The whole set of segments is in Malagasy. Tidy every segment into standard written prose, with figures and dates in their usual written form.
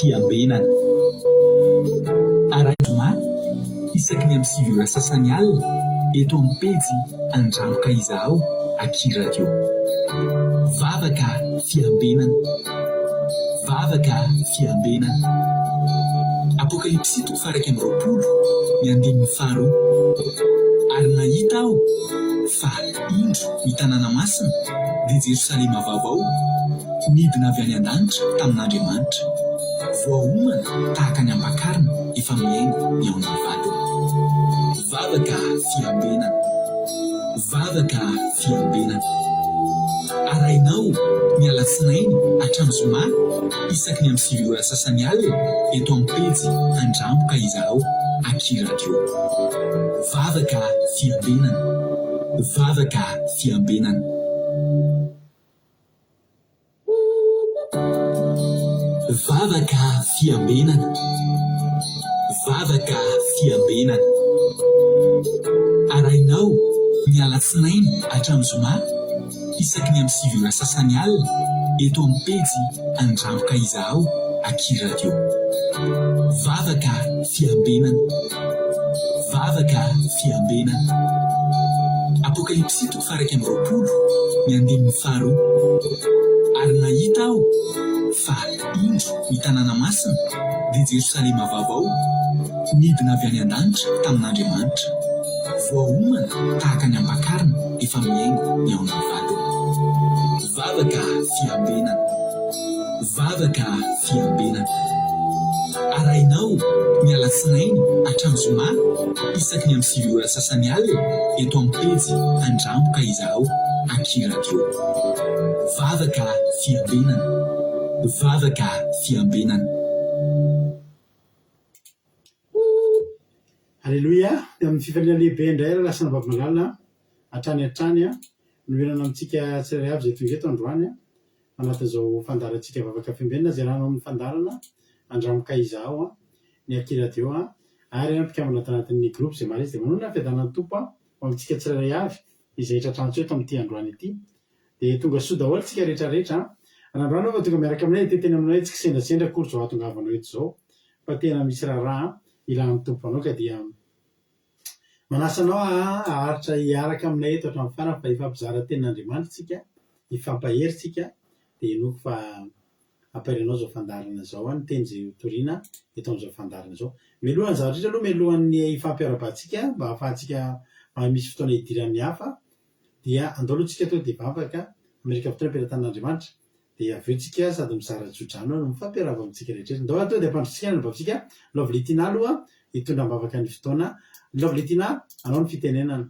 Fiambenana. Arahin'ny zoma isaky ny amin'ny 9 ora sasany alina eto amin'ny pejy Andranoka Izahao Aky Radio. Vavaka Fiambenana. Vavaka Fiambenana. Apokalypsy toko faha 21, ny andininy faharoa. Ary nahita aho fa indro ny tanàna masina, dia Jerosalema vaovao, nidina avy any an-danitra tamin'Andriamanitra, voaomana tahaka ny ampakarina efa mihaingo ny ao amin'ny vadiny. Vavaka fiambenana. Vavaka fiambenana. Arahinao ny alatsinainy hatramin'ny zoma isaky ny amin'ny 9 ora sasany alina eto amin'ny pejy Andramboka Izahao Aky Radio. Vavaka fiambenana. Vavaka fiambenana. Vavaka fiambenana. Vavaka fiambenana. Arahinao ny alatsinainy hatramin'ny zoma isaky ny amin'ny 9 ora sasany alina eto amin'ny pejy Andramboka Izahao Aky Radio. Vavaka fiambenana. Vavaka fiambenana. Apokalypsy toko faha 21, ny andininy faharoa. Ary nahita aho fa, indro, ny tanàna masina, dia Jerosalema vaovao, nidina avy any an-danitra tamin'Andriamanitra, voaomana tahaka ny ampakarina efa mihaingo ny ao amin'ny vadiny. Vavaka fiambenana. Vavaka fiambenana. Arahinao ny alatsinainy hatramin'ny zoma isaky ny amin'ny 9 ora sasany alina eto amin'ny pejy Andramboka Izahao Aky Radio. Vavaka fiambenana. Vavaka fiambenana. Aleloia! Dia amin'ny fifaliana lehibe indray ry lasa anabavy malala hatrany hatrany no hihaonana amintsika tsirairay avy izay tonga eto androany anatin'izao fandaharantsika Vavaka Fiambenana izay iarahanao amin'ny fandaharana Andramo Ka Izaho ny Aky Radio ary mpikambana tanatin'ny groupe izay maro izy dia manonona ny fiadanan'ny Tompo ho amintsika tsirairay avy izay tratrantsika eto amin'ity androany ity. Dia tonga soa daholo tsika rehetra rehetra an! Raha androany aho vao tonga miaraka aminay dia teny aminay hoe tsy kisendrasendra akory izao hahatongavanao eto izao fa tena misy raharaha ilan'ny Tompo anao ka dia manasa anao aho haharitra hiaraka aminay eto hatramin'ny farany fa hifampizara tenin'Andriamanitra tsika, hifampahery tsika dia inoako fa hampahery anao izao fandaharana izao an, ny teny izay hotorina eto amin'izao fandaharana izao. Mialohan'ny zavatra rehetra aloha, mialohan'ny hifampiarahabantsika mba hahafahantsika mba misy fotoana hidiran'ny hafa Dia andao aloha tsika tonga dia hivavaka, hametraka fotoana am-pelatanan'Andriamanitra, dia avy eo tsika sady mizara tso-drano no mifampiarahaba amintsika rehetra rehetra. Ndao tonga dia ampandrosotsika ny anabavintsika, Lovely Tina aloha hitondra am-bavaka ny fotoana. Lovely Tina, anao ny fitenenana.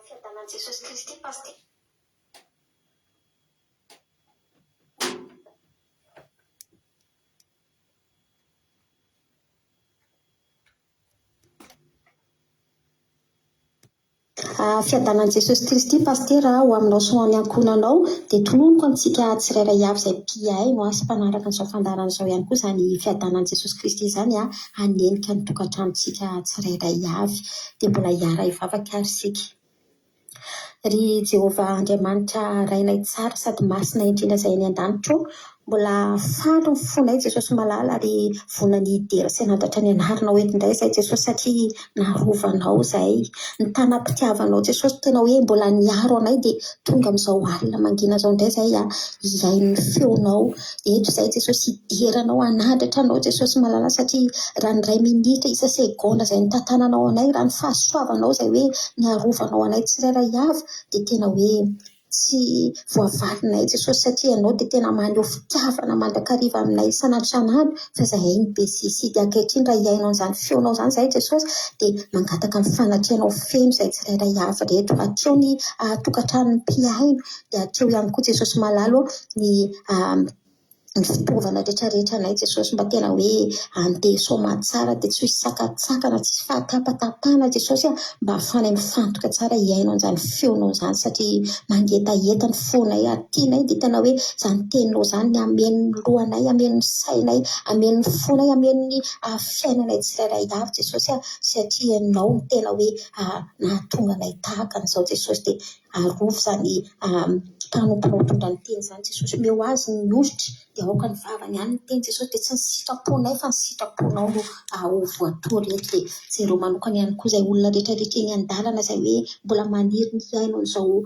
Fiadanan'i Jesosy Kristy Pasitera. Fiadanan'i Jesosy Kristy Pasitera ho aminao sy ho an'ny ankohonanao dia tononiko amintsika tsirairay avy izay mpihaino sy mpanaraka an'izao fandaharana izao ihany koa izany fiadanan'i Jesosy Kristy izany hanenika ny tokantranontsika tsirairay avy. Dia mbola hiara-hivavaka ary isika. Ry Jehovah Andriamanitra Rainay tsara sady masina indrindra izay any an-danitra ô, mbola faly ny fonay Jesosy malala ary vonona ny hidera sy hanandratra ny anaranao eto indray izahay Jesosy satria narovanao izahay. Ny tanam-pitiavanao Jesosy tena hoe mbola niaro anay dia tonga amin'izao alina mangina izao indray izahay hihaino ny feonao. Eto izahay Jesosy hidera Anao, hanandratra Anao Jesosy malala satria raha ny iray minitra isa-segondra izay nitantananao anay, raha ny fahasoavanao izay hoe niarovanao anay tsirairay avy dia tena hoe tsy voavalinay Jesosy satria Ianao dia tena maneho fitiavana mandrakariva aminay isan'andro isan'andro fa izahay no be sisy. Dia ankehitriny raha hihaino an'izany feonao izany izahay Jesosy dia mangataka ny fanatrehanao feno izahay tsirairay avy ireto. Hatreo ny tokantranon'ny mpihaino dia hatreo ihany koa Jesosy malala ô ny ny fitaovana rehetra rehetra anay Jesosy mba tena hoe handeha soamantsara dia tsy ho sakantsakana tsisy fahatapatapahana Jesosy a mba ahafahanay mifantoka tsara hihaino an'izany feonao izany satria mangetaheta ny fonay ary tianay dia tena hoe izany teninao izany ny hameno ny lohanay hameno ny sainay hameno ny fonay hameno ny fiainanay tsirairay avy Jesosy a satria ianao no tena hoe nahatonga anay tahaka an'izao Jesosy dia arovy izany. mpanomponao mitondra ny teny izany Jesosy. Omeo azy ny ositra dia aoka ny vavany ihany ny teny Jesosy dia tsy ny sitraponay fa ny sitraponao no ho voatory eto. Dia jereo manokana ihany koa izay olona rehetra rehetra eny an-dalana izay hoe mbola maniry ny hihaino an'izao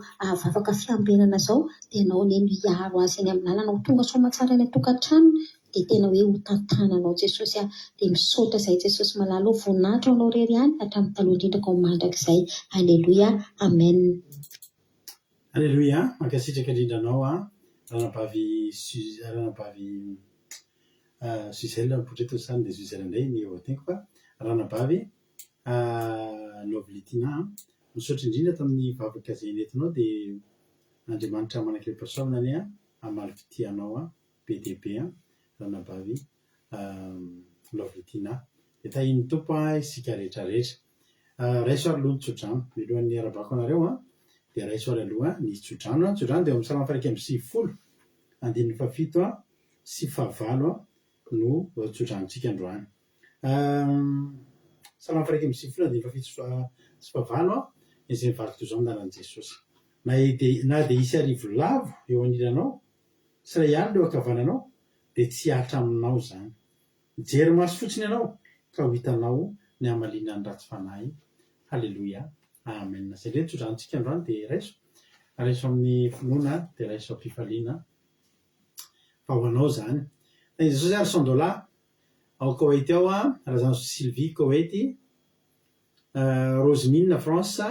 vavaka fiambenana izao dia ianao anie no hiaro azy eny amin'ny lalana ho tonga soamantsara any an-tokantranony dia tena hoe ho tantananao Jesosy ah dia misaotra izay Jesosy malala o voninahitra ho anao irery ihany hatramin'ny taloha indrindra ka ho mandrakizay Aleloia Amen. Aleloia, mankasitraka indrindra anao an, ranabavy Suz, ranabavy Suzelle mipoitra eto ny sariny dia Suzelle indray ny voateniko fa ranabavy Lovely Tina an, misaotra indrindra tamin'ny vavaka izay nentinao dia Andriamanitra manan-kerim-pahasoavana anie hamaly fitia anao an. Be dia be an ranabavy Lovely Tina. Dia tahian'ny Tompo an isika rehetra rehetra. Raiso ary aloha ny tsodrano. Mialohan'ny hiarabako anareo an, dia raiso ary aloha ny tsodrano an. Ny tsodrano dia ao amin'ny Salamo faha-91, andininy fahafito an sy fahavalo an no tsodranontsika androany. Salamo faha-91, andininy fahafito sy fahavalo an, izay mivaky toy izao ny anaran'i Jesosy. Na dia na dia hisy arivo lavo eo anilanao, Sy iray alina eo ankavananao dia tsy hihatra aminao izany. Mijery maso fotsiny ianao ka ho hitanao ny hamaliana ny ratsy fanahy. Haleloia. Amen. Izay indray ny tsodranontsika androany dia raiso. Raiso amin'ny finoana dia raiso am-pifaliana fa ho anao izany. Tahin'i Jesosy ary Sandola ao Koweït ao, Razanjo Sylvie Koweït, Rosemine France,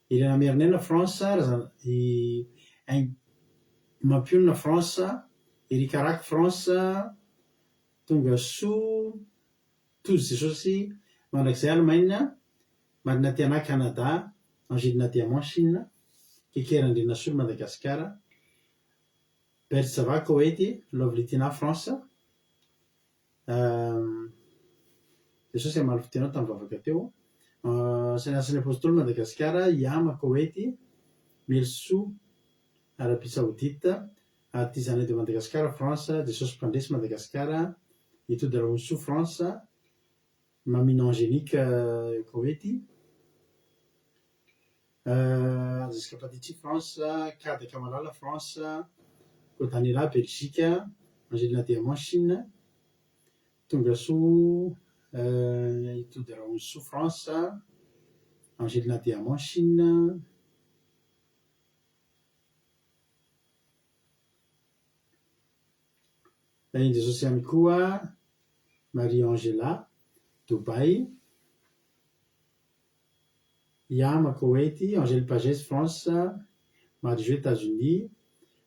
Irena Merinaina France, i Ing Mampionona France, Eric Araky France, Tongasoa Tojo Jesosy Mandrakizay Allemagne, Marina Tiana Canada, Angelina Diamant Chine, Keke Randrianasolo Madagasikara, Bert Sava Koety, Lovely Tina France. Jesosy hamaly fitia anao tamin'ny vavaka teo. Asain'ny Asan'ny Apostoly Madagasikara, Yama, Koety, Melisoa, Arabie Saoudite, Artisanat de Madagascar, France, Jesosy Mpandresy Madagasikara, Itody Rahosoa, France, Mamino Angélique, Koety. Jessica Patici, France, Kada Kamalala, France, Kodanila, Belgique, Angelina Diamant, Chine, Tongasoa Itody Rahonsoa, France, Angelina Diamant, Chine. Tahin'i Jesosy ihany koa Marie Angela, Dubaï. Yama, Koweït, Angèle Pagès, France, Marie-Jo, Etats-Unis,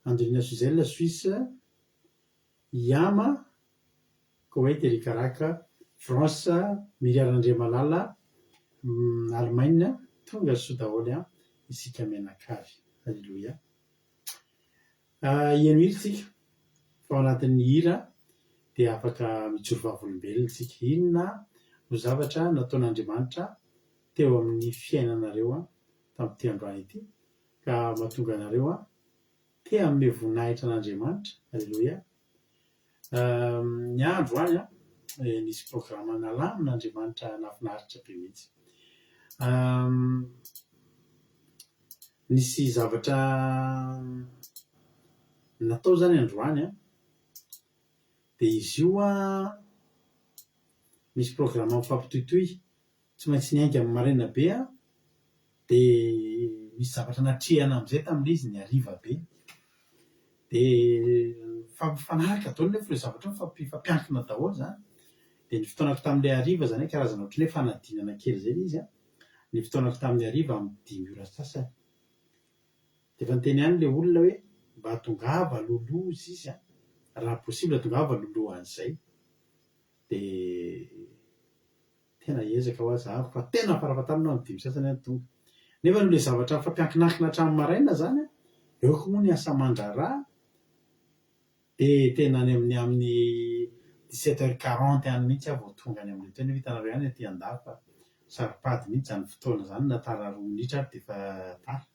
Angelina Suzelle, Suisse, Yama, Koweït, Eric Araka, France, Miria Randriamalala, Allemagne, tonga soa daholo an, isika mianakavy. Alléluia. Heno hira isika, fa ao anatin'ny hira dia afaka mijoro vavolombelona isika. Inona no zavatra nataon'Andriamanitra teo amin'ny fiainanareo tamin'ity androany ity ka mahatonga anareo te hanome voninahitra an'Andriamanitra? Aleloia! Ny ahy androany nisy programa nalamin'Andriamanitra nahafinaritra be mihitsy. Nisy zavatra natao izany androany an, dia izy io an, misy programa mifampitohitohy, tsy maintsy niainga amin'ny maraina be aho, dia nisy zavatra natrehana amin'izay tamin'ilay izy ny hariva be. Dia mifampifanaraka daholo nefa ireo zavatra ireo, mifampiankina daholo izany. Dia ny fotoanako tamin'ilay hariva izany hoe karazana ohatran'ny hoe fanadinana kely izay ilay izy an. Ny fotoanako tamin'ny hariva amin'ny dimy ora sasany. Dia efa niteny ihany ilay olona hoe mba tongava alohaloha hozy izy an, raha possible tongava alohalohan'izay. Dia tena hiezaka hoa za fa tena farafahatarany aho amin'ny dimy sasany aho no tonga. Nefa noho ilay zavatra nifampiankinankina hatramin'ny maraina izany an, eo koa moa ny asa aman-draharaha, Dia tena any amin'ny amin'ny dix-sept heures quarante any mihitsy aho vao tonga any amin'ilay toerana, nefa hitanareo ihany aty andafy fa saro-pady mihitsy izany fotoana izany na tara roa minitra ary dia efa tara.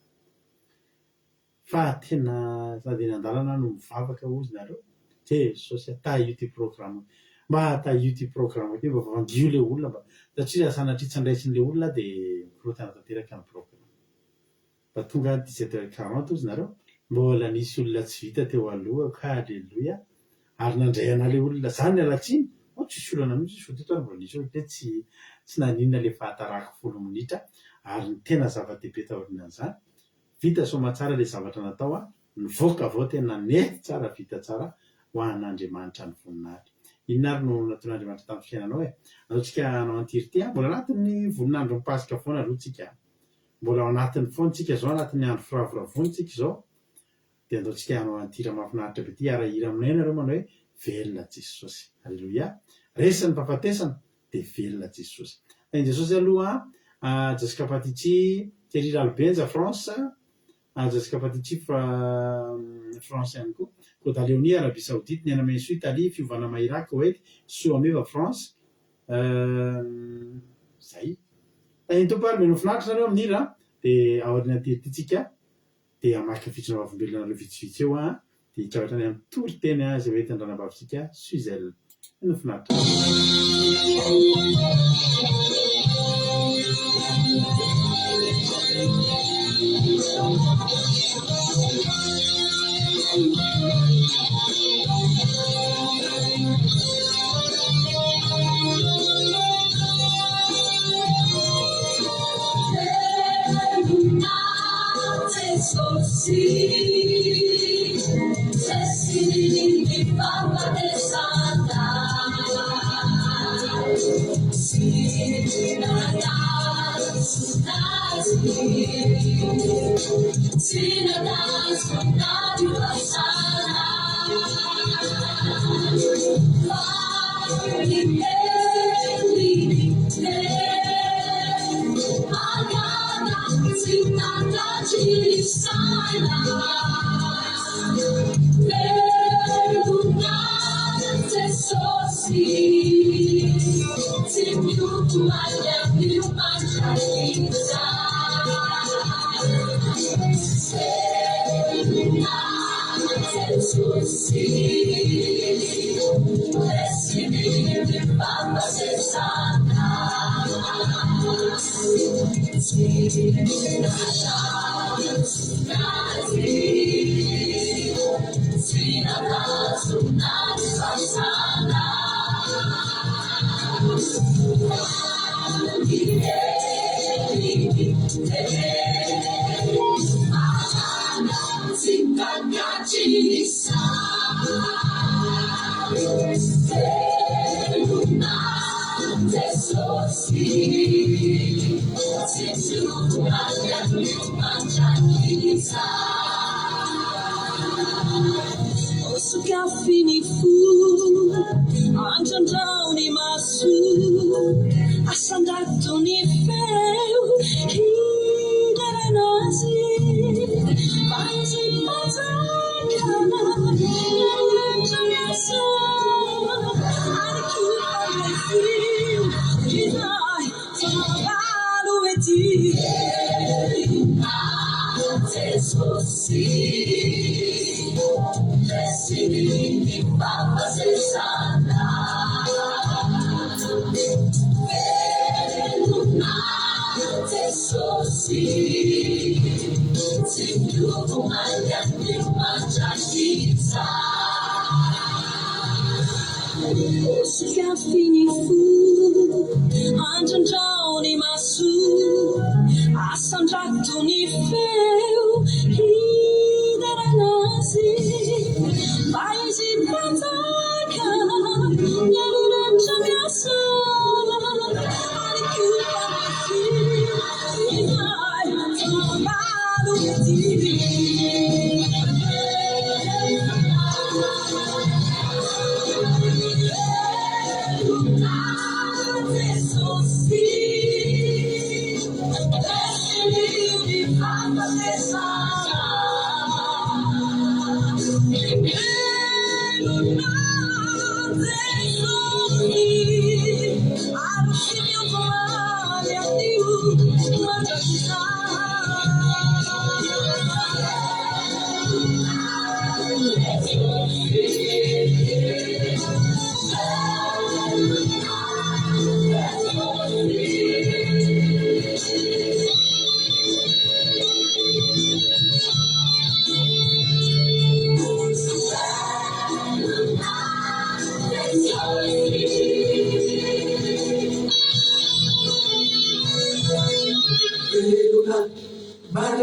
Fa tena sady eny an-dalana aho no mivavaka hozy nareo, Jesosy a, tahio ity programme, mba tahio ity programme ity, mba vandio ilay olona mba, satria raha sanatria tsy andraisin'ilay olona aho dia mikorontana tanteraka ny programme. Mba tonga any dix-sept heures quarante hozy nareo. Mbola nisy olona tsy vita teo alohako, haleloia, ary nandray anah le olona, za niala tsiny, oh tsisy olana mihitsy izy fa teto ary mbola nisy olona hoe tsy tsy naninona le fahatarako folo minitra, ary ny tena zava-dehibe taorianan'izany, vita soamatsara le zavatra natao an, nivoaka avy ao tena nety tsara vita tsara ho an'Andriamanitra ny voninahitra. Inona ary no nataon'Andriamanitra tamin'ny fiainanao e? Andao tsika hanao an'ity hira ity an, mbola anatin'ny voninandron'ny Paska foana aloha tsika an. Mbola ao anatiny foana tsika izao, anatin'ny andro firavoravoana tsika izao, dia andao tsika hanao an'ity hira mahafinaritra be ity, hiara-hira aminay nareo manao hoe, Velona Jesosy. Aleloia. Resy ny fahafatesana, dia velona Jesosy. Tahin'i Jesosy aloha an, Jessica Patici, Thierry Ralobenja, France, Jessica Patici, France ihany koa, Koda Leonie, Arabie Saoudite, Niaina Mensoa, Italie, Fiovana Mahira, Koweït, Soameva, France, Zay. Tahin'ny Tompo ary mino finaritra nareo amin'ny hira dia aorianan'ity hira ity tsika dia hamaky ny fijoroana vavolombelona anareo vitsivitsy eo an, dia hiditra avy hatrany amin'ny toriteny izay ho entin'ny ranabavitsika Suzelle. Mino finaritra. Sokafy ny fo, andrandrao ny maso, asandrato ny feo, hiderana Azy. Fa Izy Mpanjaka, miaritra miasa, ary koa Mpandresy, ilay fahavalo ety. Sokafy ny fo, andrandrao ny maso, asandrato ny feo, hiderana Azy. Fa Izy Mpanjaka, miaritra miasa, ary koa Mpandresy, ilay fahavalo ety.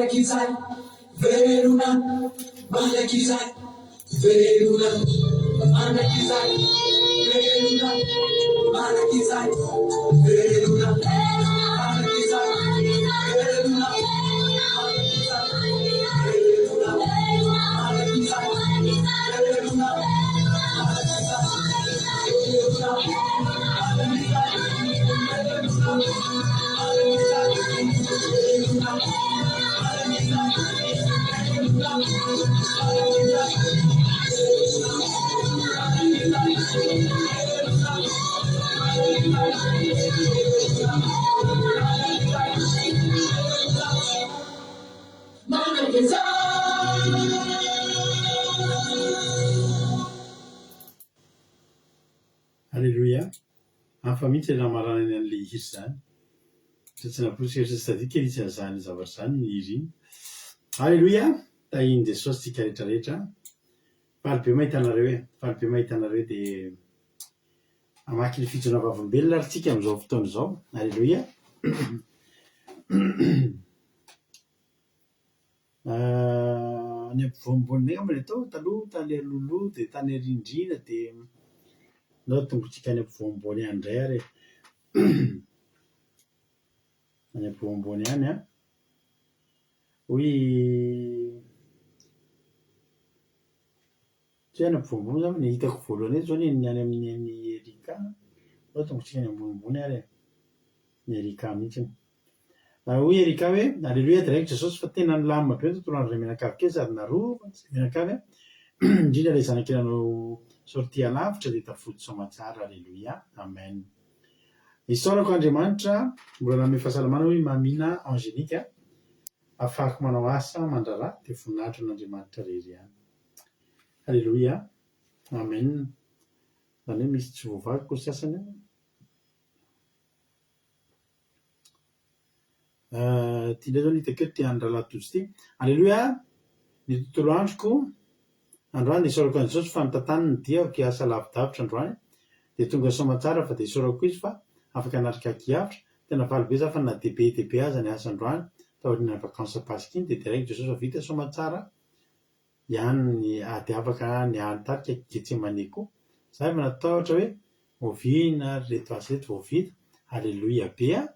Mandrakizay velona Mandrakizay velona Mandrakizay velona Mandrakizay velona Mandrakizay velona Mandrakizay velona Mandrakizay velona Mandrakizay velona Mandrakizay velona. Aleloia! Hafa mihitsy ilay namaranany an'ilay hira izany. Ohatra tsy nampoiziko ary tsy tadidiko mihitsy an'izany zavatra izany iny hira iny. Aleloia! Tahian'i Jesosy tsika rehetra rehetra. Faly be mahita anareo e! Faly be mahita anareo dia hamaky ny fijoroana vavolombelona ary tsika amin'izao fotoana izao. Aleloia! Any ampovoampovoanay angamba ny atao, taloha tany alohaloha dia tany arindrina dia ndao tongotsika any ampovoampovoany any indray ary e. Any ampovoampovoany any an. Hoy tsy hoe any ampovoampovoany angamba ny hitako voalohany eto izao ny any amin'ny an'i Erika. Ndao tongotsika any ambonimbony ary e. Ny Erika mihitsy. Hoy Erika hoe, Aleloia, deraiko Jesosy fa tena nilamina be ny tontolo andro mianakavy kely sady narovany sy mianakavy an, indrindra ilay zanak'i nanao sortie alavitra dia tafody soamatsara, Aleloia, Amen. Isaorako Andriamanitra mbola nanome fahasalamana hoy Mamina Angélique ahafahako manao asa aman-draharaha dia voninahitra ho an'Andriamanitra rery ihany. Aleloia, Amen. Izany hoe misy tsy voavaky koa sasany an. Ity indray izao no hitako eto ity an'i Rahalahy Tojo ity. Aleloia! Ny tontolo androko androany dia isaorako an'i Jesosy fa nitantaniny ny diako hiasa lavidavitra androany dia tonga soamatsara fa dia isaorako izy fa afaka hanatrika aky avotra. Tena faly be za fa na dia be dia be aza ny asa androany taorian'ny vacances Paska iny dia deraiko Jesosy fa vita soamatsara ihany ny ady afaka ny ahy nitarika Getsemane koa za efa natahotra hoe oviana ary reto asa reto vao vita, Aleloia be a!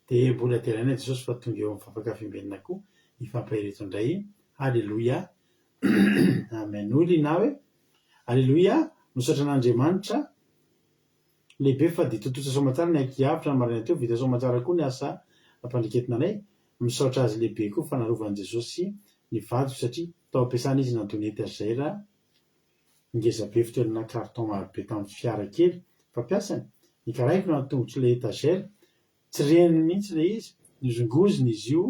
dia mbola deraina Jesosy fa tonga eo amin'ny fampakafimbelona koa hifampahery eto indray Aleloia Amen hoy Lina hoe Aleloia misaotra an'Andriamanitra lehibe fa dia tontosa soamatsara ny ankihavitra ny maraina teo vita soamatsara koa ny asa nampandriketina anay Misaotra azy lehibe koa fa narovan'i Jesosy ny vadiko satria tao am-piasana izy nandona etagère ngeza be fitoerana carton marobe tamin'ny fiara kely fampiasany, nikaraikona ny tongotr'ilay etagère, tsy reny mihitsy ilay izy, nihozongozona izy io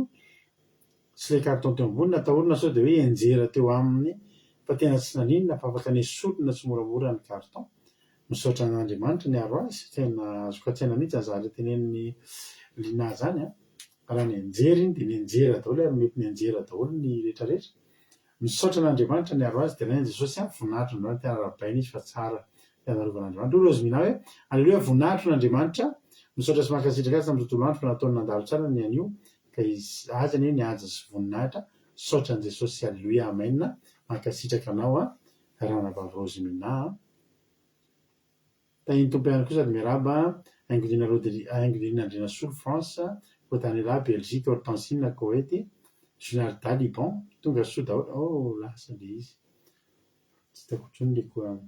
sy ilay carton teo ambony, natahorana sao dia hoe hianjera teo aminy fa tena tsy naninona fa afaka nesorina tsimoramora ny carton. Misaotra an'Andriamanitra niaro azy, tena azoko an-tsaina mihitsy izany zavatra tenenin'i Lina izany an! Raha nianjera iny dia nianjera daholo ary mety nianjera daholo ny rehetra rehetra. Misaotra an'Andriamanitra niaro azy, deraina an'i Jesosy an, voninahitra androany tena arahabaina izy fa tsara tena narovan'Andriamanitra. Hoy Rosemina hoe, Aleloia, voninahitra ho an'Andriamanitra, misaotra sy mankasitraka azy tamin'ny tontolo andro fa nataony nandalo tsara ny anio ka izy azy anie ny haja sy voninahitra, misaotra an'i Jesosy Aleloia Amen, mankasitraka anao an Ranabavy Rosemina an. Tahin'ny Tompo ihany koa sady miarahaba Haingolina Rodri Haingolina Andrianasolo France, Kotanela Belgique, Hortensine Koety, Junarda Liban, tonga soa daholo, oh lasa le izy, tsy hitako intsony le koa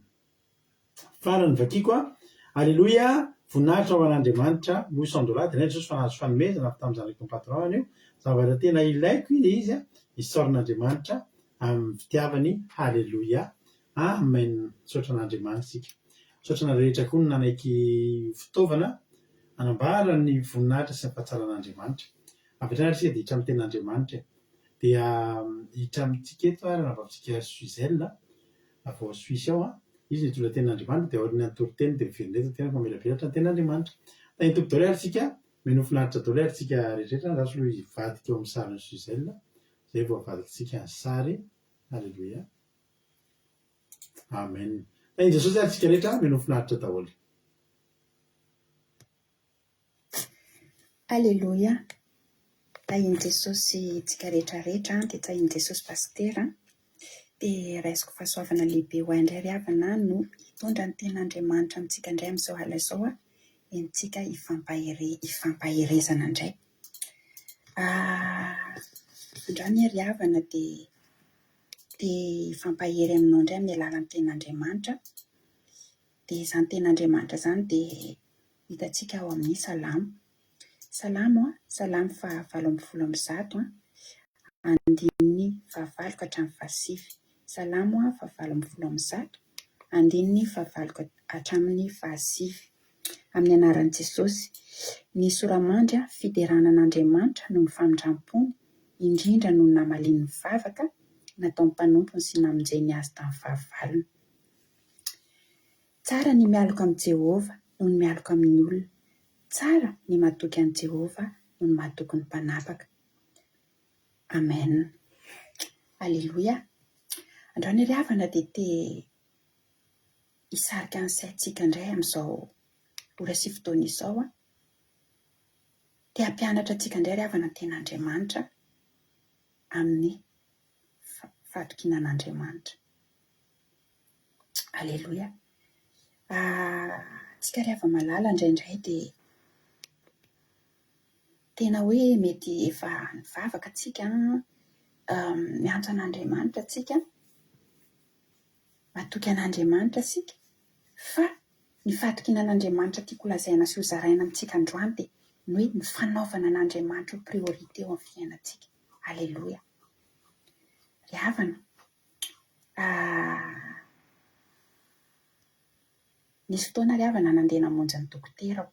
farany vakiko a, Aleloia, voninahitra ho an'Andriamanitra, hoy Sandola, dia Jesosy fa nahazo fanomezana avy tamin'ny zanaky ny patron anio, zavatra tena ilaiko ilay izy a, isaorana Andriamanitra amin'ny fitiavany, haleloia. Amen! Misaotra an'Andriamanitra isika. Misaotra anareo rehetra koa nanaiky ho fitaovana hanambara ny voninahitra sy ny fahatsaran'Andriamanitra. Avy hatrany ary isika dia hiditra amin'ny tenin'Andriamanitra e. Dia hiditra amintsika eto ary anabavintsika Suzel avy ao Suisse ao an. Izy no hitondra tenin'Andriamanitra dia aorian'ny toriteny dia miverina eto ny tenako mamelabelatra ny tenin'Andriamanitra. Tahin'ny Tompo daholo ary isika. Mino finaritra daholo ary isika rehetra. Andraso aloha hivadika eo amin'ny sarin'i Suzel. Izay vao avadintsika ny sary. Aleloia. Amen. Tahin'i Jesosy ary tsika rehetra, mino finaritra daholo. Aleloia. Tahin'i Jesosy tsika rehetra rehetra dia tahin'i Jesosy Pasitera dia raisiko fahasoavana lehibe ho ahy indray ry havana no hitondra ny tenin'Andriamanitra amintsika indray amin'izao alina izao entintsika hifampahere hifampaherezana indray. Androany ry havana dia te hifampahery aminao indray amin'ny alalan'ny tenin'Andriamanitra. Dia izany tenin'Andriamanitra izany dia hitantsika ao amin'ny Salamo. Salamo, Salamo faha 118, andininy fahavalo ka hatramin'ny fahasivy. Salamo faha 118, andininy fahavalo ka hatramin'ny fahasivy. Amin'ny anaran'i Jesosy. Ny sora-mandry, fiderana an'Andriamanitra noho ny famindram-pony, indrindra noho ny namaliany ny vavaka nataon'ny mpanompony sy namonjeny azy tamin'ny fahavalony. Tsara ny mialoka amin'i Jehovah noho ny mialoka amin'ny olona. Tsara ny matoky an'i Jehovah noho ny matoky ny mpanapaka. Amen. Aleloia. Androany ry havana dia te hisarika ny saintsika indray amin'izao ora sy fotoana izao aho. Te hampianatra antsika indray ry havana ny tenin'Andriamanitra amin'ny fahatokiana an'Andriamanitra. Aleloia. Tsika ry hava-malala indraindray dia tena hoe mety efa nivavaka tsika, miantso an'Andriamanitra tsika, matoky an'Andriamanitra isika, fa ny fahatokiana an'Andriamanitra tiako holazaina sy hozaraina amintsika androany dia ny hoe ny fanaovana an'Andriamanitra ho priorité eo amin'ny fiainantsika. Aleloia. Ry havana, Nisy fotoana ry havana nandeha namonjy ny dokoterako.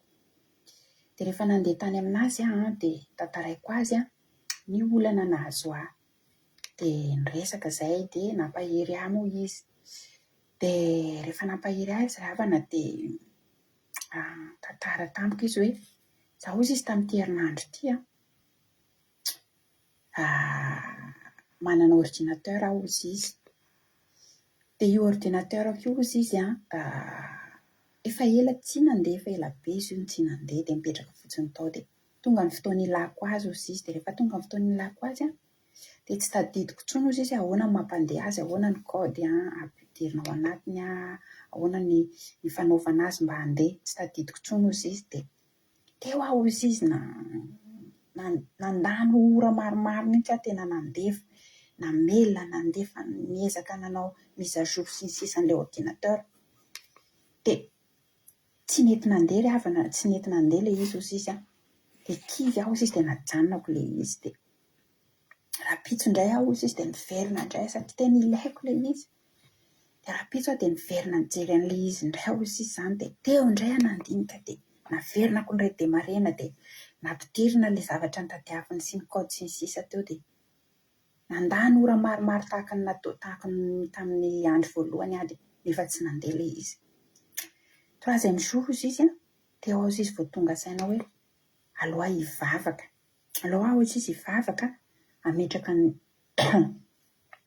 Dia rehefa nandeha tany aminazy aho dia tantaraiko azy ny olana nahazo ahy. Dia niresaka izahay dia nampahery ahy moa izy. Dia rehefa nampahery ahy izy ry havana dia nitantara tamiko izy hoe, izaho hozy izy tamin'ity herinandro ity an, manana ordinateur aho hozy izy. Dia io ordinateur-ko io hozy izy an, efa ela tsy nandeha, efa ela be izy io no tsy nandeha dia mipetraka fotsiny tao. Dia tonga ny fotoana ilako azy hozy izy, dia rehefa tonga ny fotoana ilako azy an, dia tsy tadidiko intsony hozy izy hoe ahoana ny mampandeha azy, ahoana ny code ampidirina ao anatiny an, ahoana ny fanaovana azy mba handeha, tsy tadidiko intsony hozy izy. Dia Teo aho hozy izy nandany ora maromaro mihitsy aho tena nandefa, namelona, nandefa, niezaka nanao mise à jour sy ny sisa an'ilay ordinateur. Dia tsy nety nandeha ry havana, tsy nety nandeha ilay izy hozy izy an. Dia kivy aho hozy izy dia najanonako ilay izy. Dia rahampitso indray aho hozy izy dia niverina indray satria tena ilaiko ilay izy. Dia rahampitso aho dia niverina nijery an'ilay izy indray aho hoy sisa izany dia teo indray aho nandinika dia naverinako ny redémarrer-na dia nampidirina ilay zavatra notadiaviny sy ny code sy ny sisa teo dia nandany ora maromaro tahaka ny natao tahaka ny tamin'ny andro voalohany aho dia nefa tsy nandeha ilay izy. Troisième jour hozy izy an, teo aho hozy izy vao tonga saina hoe aleo aho hivavaka, aleo aho hozy izy hivavaka hametraka ny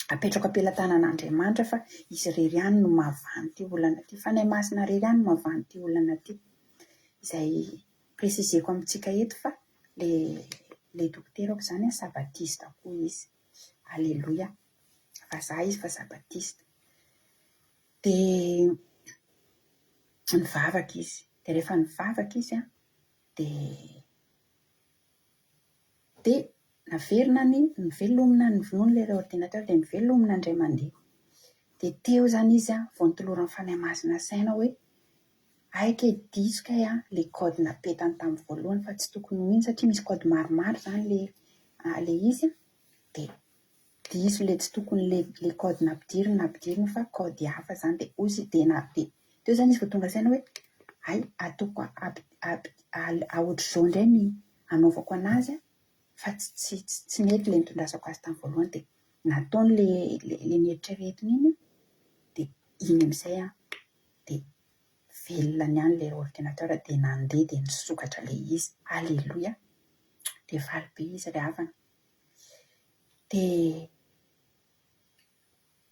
Apetrako am-pelatanan'Andriamanitra fa Izy irery ihany no mahavaha an'ity olana ity. Fanahy Masina irery ihany no mahavaha an'ity olana ity. Izay préciser-ko amintsika eto fa ilay ilay dokoterako izany an, sabatista koa izy. Aleloia. Vazaha izy fa sabatista. Dia nivavaka izy. Dia rehefa nivavaka izy an, dia Dia naverina ny novelomina, novonoina ilay ordinateur dia novelomina indray mandeha. Dia teo izany izy an, vao notoloran'ny Fanahy Masina saina hoe, hay kay diso kay an ilay code napetany tamin'ny voalohany fa tsy tokony ho iny satria misy code maromaro izany ilay ilay izy an, dia diso ilay tsy tokony ilay ilay code nampidiriny nampidiriny fa code hafa izany dia hoy izy dia na dia teo izany izy vao tonga saina hoe hay ataoko ohatr'izao indray ny hanaovako an'azy an, fa tsy tsy tsy nety ilay nitondrasako azy tamin'ny voalohany dia nataony ilay ilay neritreretiny iny an, dia iny amin'izay an, dia velona niany ilay ordinateur dia nandeha dia nisokatra ilay izy, aleloia, dia faly be izy ry havana. Dia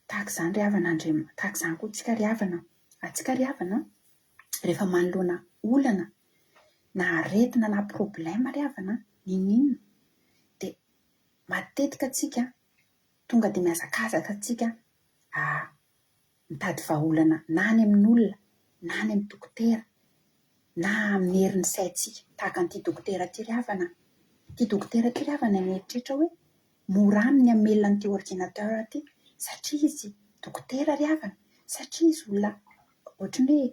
tahaka izany ry havana Andriam-, tahaka izany koa tsika ry havana, antsika ry havana rehefa manoloana olana na aretina na problème ry havana n'inon'inona dia. Matetika tsika tonga dia mihazakazaka tsika mitady vahaolana na any amin'olona na any amin'ny dokotera na amin'ny herin'ny saintsika tahaka an'ity dokotera ity ry havana. Ity dokotera ity ry havana mieritreritra hoe mora aminy ny hamelona an'ity ordinateur ity satria izy dokotera ry havana, satria izy olona ohatran'ny hoe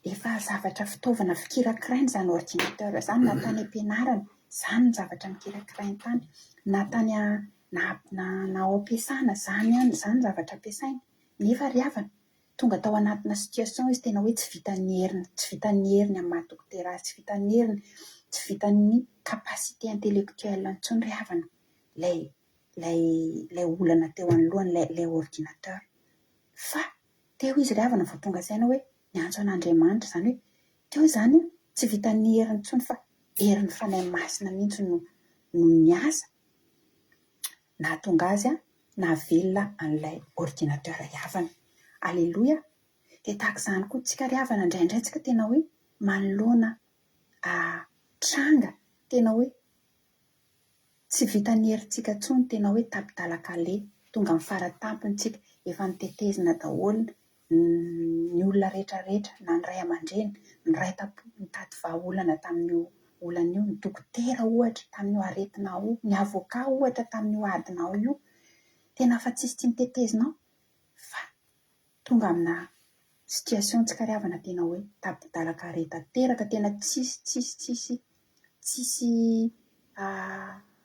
Efa zavatra fitaovana fikirakiraina izany ordinateur izany na tany am-pianarana, izany ny zavatra nikirakirainy tany, na tany na na na ao am-piasana, izany ihany, izany ny zavatra ampiasainy. Nefa ry havana, tonga tao anatina situation izy tena hoe tsy vitan'ny heriny, tsy vitan'ny heriny amin'ny maha dokotera azy, tsy vitan'ny heriny, tsy vitan'ny capacité intellectuelle-ny intsony ry havana ilay ilay ilay olana teo anoloany, ilay ilay ordinateur. Fa Teo izy ry havana vao tonga saina hoe niantso an'Andriamanitra, izany hoe teo izany tsy vitan'ny heriny intsony fa herin'ny Fanahy Masina mihitsy no no niasa nahatonga azy nahavelona an'ilay ordinateur ry havana. Aleloia! Dia tahaka izany koa tsika ry havana, indraindray tsika tena hoe manoloana tranga tena hoe Tsy vitan'ny herintsika intsony tena hoe tapi-dalan-kaleha, tonga amin'ny fara-tampony tsika, efa notetezina daholo ny olona rehetra rehetra, na ny ray aman-dreny, ny ray tam-po nitady vahaolana tamin'io olana io, ny dokotera ohatra tamin'io aretinao io, ny avocat ohatra tamin'io adinao io, tena efa tsisy tsy notetezina ao fa tonga amina situation tsika ry havana tena hoe tapi-dalan-kaleha tanteraka, tena tsisy tsisy tsisy Tsisy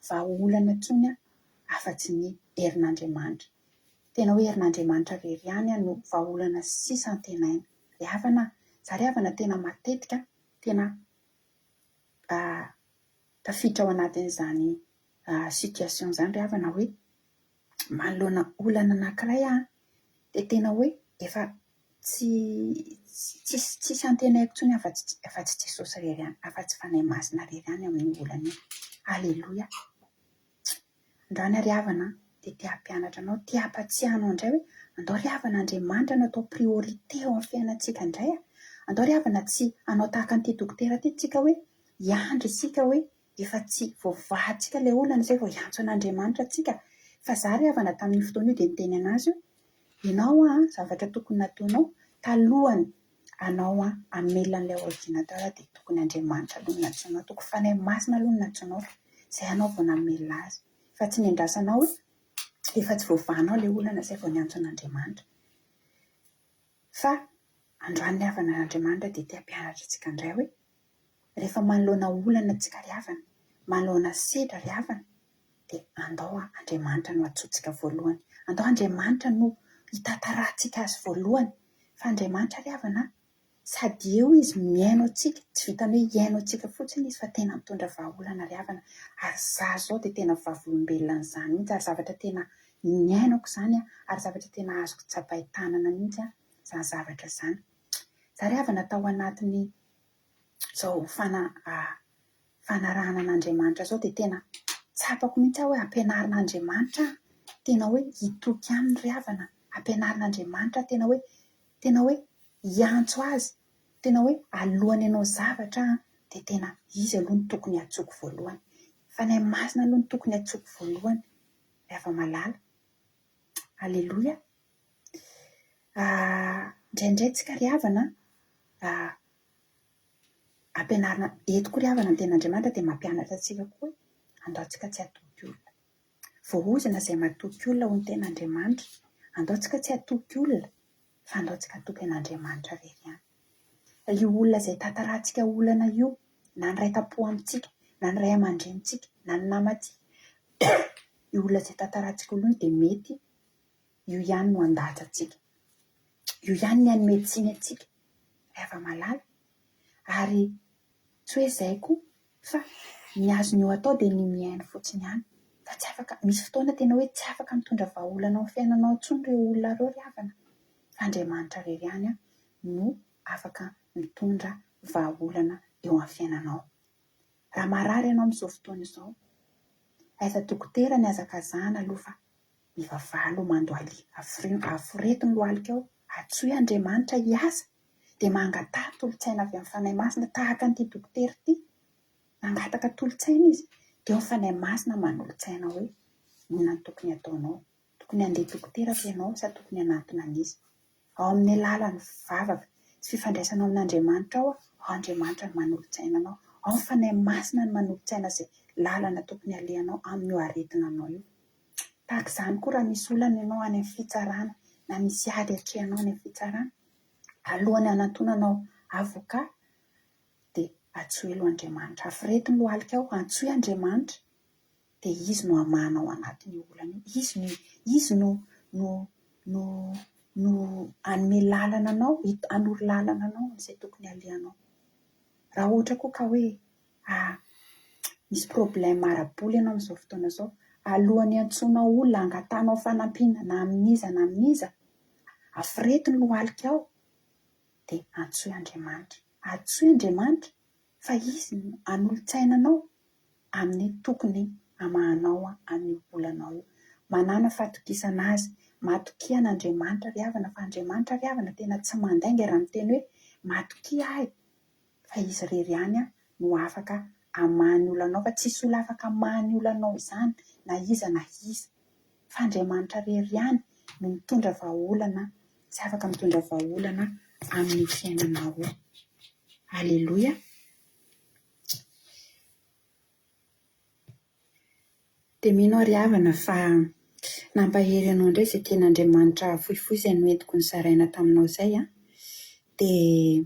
vahaolana intsony afa-tsy ny herin'Andriamanitra. Tena hoe herin'Andriamanitra irery ihany no vahaolana sisa antenaina. Ry havana a! Za ry havana tena matetika tena tafiditra ao anatin'izany situation izany ry havana hoe manoloana olana anankiray aho dia tena hoe efa tsy tsisy tsisy antenaiko intsony afa-tsy afa-tsy Jesosy irery ihany, afa-tsy Fanahy Masina irery ihany amin'io olana io. Aleloia! Androany ry havana dia te hampianatra anao, te hampatsiahy anao indray hoe andao ry havana Andriamanitra no atao priorité ao amin'ny fiainantsika indray a! Andao ry havana tsy hanao tahaka an'ity dokotera ity tsika hoe hiandry isika hoe Efa tsy voavahantsika ilay olana izay vao hiantso an'Andriamanitra tsika. Fa za ry havana tamin'io fotoana io dia niteny an'azy hoe, ianao an, zavatra tokony nataonao talohan'ny anao an hamelona an'ilay ordinateur dia tokony Andriamanitra aloha no nantsoinao, tokony Fanahy Masina aloha no nantsoinao izay ianao vao namelona azy. Fa tsy niandrasanao hoe efa tsy voavahanao ilay olana izay vao niantso an'Andriamanitra. Fa androany ny havana an'Andriamanitra dia te hampianatra antsika indray hoe rehefa manoloana olana tsika ry havana, manoloana sedra ry havana dia andao Andriamanitra no antsointsika voalohany, andao Andriamanitra no hitantarantsika azy voalohany fa Andriamanitra ry havana Sady eo izy mihaino antsika, tsy vitan'ny hoe hihaino antsika fotsiny izy fa tena mitondra vahaolana ry havana. Ary za zao dia tena vavolombelona an'izany mihitsy ary zavatra tena niainako izany ary zavatra tena azoko tsapain-tanana mihitsy izany zavatra izany. Za ry havana tao anatin'ny izao fana fanarahana an'Andriamanitra izao dia tena tsapako mihitsy aho hoe ampianarin'Andriamanitra aho tena hoe hitoky aminy ry havana, ampianarin'Andriamanitra aho tena hoe tena hoe hiantso azy, tena hoe alohan'ny hanao zavatra aho dia tena izy aloha no tokony hantsoiko voalohany. Fanahy Masina aloha no tokony hantsoiko voalohany ry hava-malala. Aleloia. Indraindray tsika ry havana ampianarina, eto koa ry havana ny tenin'Andriamanitra dia mampianatra antsika koa hoe andao tsika tsy hatoky olona. Voaozona izay matoky olona hoy ny tenin'Andriamanitra. Andao tsika tsy hatoky olona fa andao tsika hatoky an'Andriamanitra irery ihany. Io olona izay tantarantsika olana io, na ny ray tam-po amintsika, na ny ray aman-drenintsika, na ny namantsika, io olona izay tantarantsika olana io dia mety io ihany no handatsa antsika. Io ihany ny hanome tsiny antsika ry hava-malala. Ary tsy hoe izay koa fa ny azon'io atao dia ny mihaino fotsiny ihany. Fa tsy afaka, misy fotoana tena hoe tsy afaka mitondra vahaolana ao amin'ny fiainanao intsony ireo olona ireo ry havana. Fa Andriamanitra irery ihany no afaka mitondra vahaolana eo amin'ny fiainanao. Raha marary ianao amin'izao fotoana izao, aiza dokotera ny hazakazahana aloha fa mivavaha aloha mandohalika, aforeto ny lohalikao, antsoy Andriamanitra hiasa dia mangataha tolo-tsaina avy amin'ny Fanahy Masina tahaka an'ity dokotera ity. Nangataka tolo-tsaina izy, dia eo ny Fanahy Masina manolo-tsaina hoe. Inona no tokony hataonao? Tokony handeha dokotera ve ianao sa tokony hanantona an'iza? Ao amin'ny alalan'ny vavaka sy fifandraisanao amin'Andriamanitra ao, ao Andriamanitra no manolo-tsaina anao. Ao ny Fanahy Masina no manolo-tsaina izay lalana tokony halehanao amin'io aretina anao io. Tahaka izany koa raha misy olana ianao any amin'ny fitsarana na misy ady atrehanao any amin'ny fitsarana, alohan'ny hanantonanao avocat dia antsoy aloha Andriamanitra. Aforeto ny lohalika ao, antsoy Andriamanitra dia Izy no hamaha ao anatin'io olana io. Izy no Izy no no no no hanome lalana anao, hanoro lalana anao amin'izay tokony halehanao. Raha ohatra koa ka hoe ah, misy problème ara-bola ianao amin'izao fotoana izao, alohan'ny hiantsoanao olona hangatahanao fanampiana na amin'iza na amin'iza, aforeto ny lohalika ao dia antsoy Andriamanitra. Antsoy Andriamanitra fa Izy no hanolo-tsaina anao amin'ny tokony hamahanao an'io olanao io. Manàna fahatokisana Azy. Matokia an'Andriamanitra ry havana fa Andriamanitra ry havana tena tsy mandainga raha miteny hoe matokia ahy fa Izy irery ihany no afaka hamaha ny olanao fa tsisy olona afaka hamaha ny olanao izany na iza na iza fa Andriamanitra irery ihany no mitondra vahaolana sy afaka mitondra vahaolana amin'io fiainanao io. Aleloia. Dia mino aho ry havana fa nampahery anao indray izay tenin'Andriamanitra fohifohy izay noentiko nozaraina taminao izay an. Dia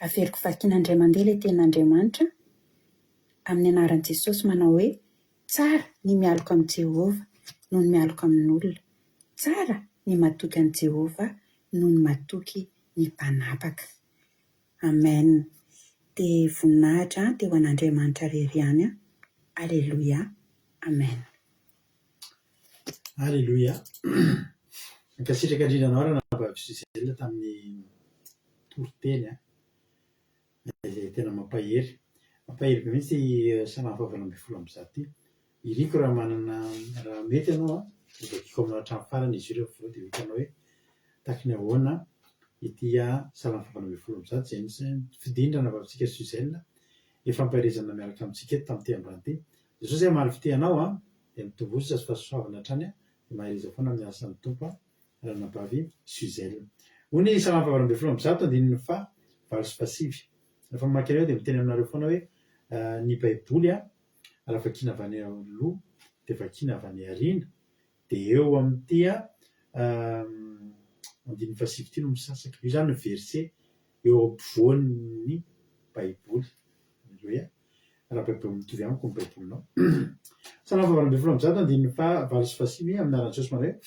averiko vakiana indray mandeha ilay tenin'Andriamanitra amin'ny anaran'i Jesosy manao hoe tsara ny mialoka amin'i Jehovah noho ny mialoka amin'olona. Tsara ny matoky an'i Jehovah noho ny matoky ny mpanapaka. Amen dia voninahitra dia ho an'Andriamanitra rery ihany an! Aleloia Amen. Aleloia. Mankasitraka indrindra anao Ranabavy Gisèle tamin'ny toriteny a. Izay tena mampahery. Mampahery be mihitsy ity salamo faha 118 ity. Iriko raha manana, raha mety ianao an, dia vakiko aminao hatramin'ny farany izy io rehefa avy eo dia ho hitanao hoe tahaky ny ahoana ity salamo faha 118 izay nofidin'ny ranavavintsika Suzelle hifampaherezana miaraka amintsika eto tamin'ity androany ity. Jesosy hamaly fitia anao an, dia mitomboa sy fahasoavana hatrany an, dia mahereza foana amin'ny asan'ny Tompo an, ranabavy Suzelle. Hoy ny salamo faha 118 andininy faha valo sy faha sivy. Rehefa mamaky an'io aho dia miteny aminareo foana hoe ny baiboly an, raha vakiana avy any aloha dia vakiana avy any aoriana dia eo amin'ity andininy fahasivy ity no misasaka. Io izany ny verset eo ampovoan'ny baiboly. Aleloia. Raha baiboly mitovy amiko ny baibolinao. Salamo faha 118 andininy faha valo sy fahasivy amin'ny anaran'i Jesosy manao hoe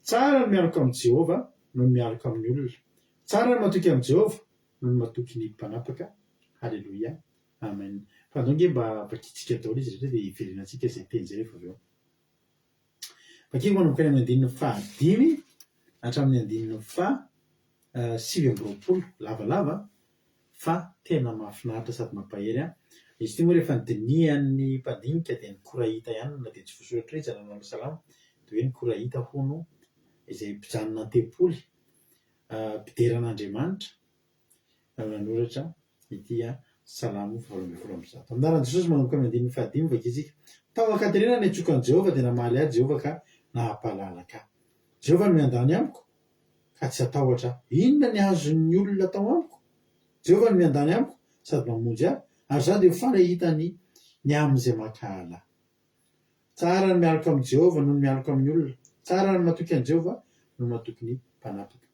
Tsara ny mialoka amin'i Jehovah noho ny mialoka amin'ny olona. Tsara ny matoky amin'i Jehovah noho ny matoky ny mpanapaka. Haleloia. Amen. Fa andao ange mba vakintsika daholo izy rehetra dia hiverenantsika izay teny izay rehefa avy eo. Vakiko manomboka any amin'ny andininy fahadimy hatramin'ny andininy faha 29. Lavalava fa tena mahafinaritra sady mampahery an. Izy ity moa rehefa nodinihan'ny mpandinika dia ny Korahita ihany na dia tsy voasoratra hoe iza nanao ny salamo dia hoe ny Korahita hono izay mpijanona an-tempoly mpidera an'Andriamanitra no nanoratra ity Salamo 118. Amin'ny anaran'i Jesosy manomboka amin'ny andininy fahadimy vakintsika. Tao an-katerena niantsoako an'i Jehovah dia namaly ahy Jehovah ka nahampalalaka ahy. Jehovah no miandany amiko ka tsy hatahotra aho. Inona ny azon'ny olona atao amiko? Jehovah no miandany amiko sady mamonjy ahy, ary izaho dia ho faly hahita ny ny amin'izay mankahala ahy. Tsara ny mialoka amin'i Jehovah noho ny mialoka amin'ny olona. Tsara ny matoky an'i Jehovah noho ny matoky ny mpanapaka.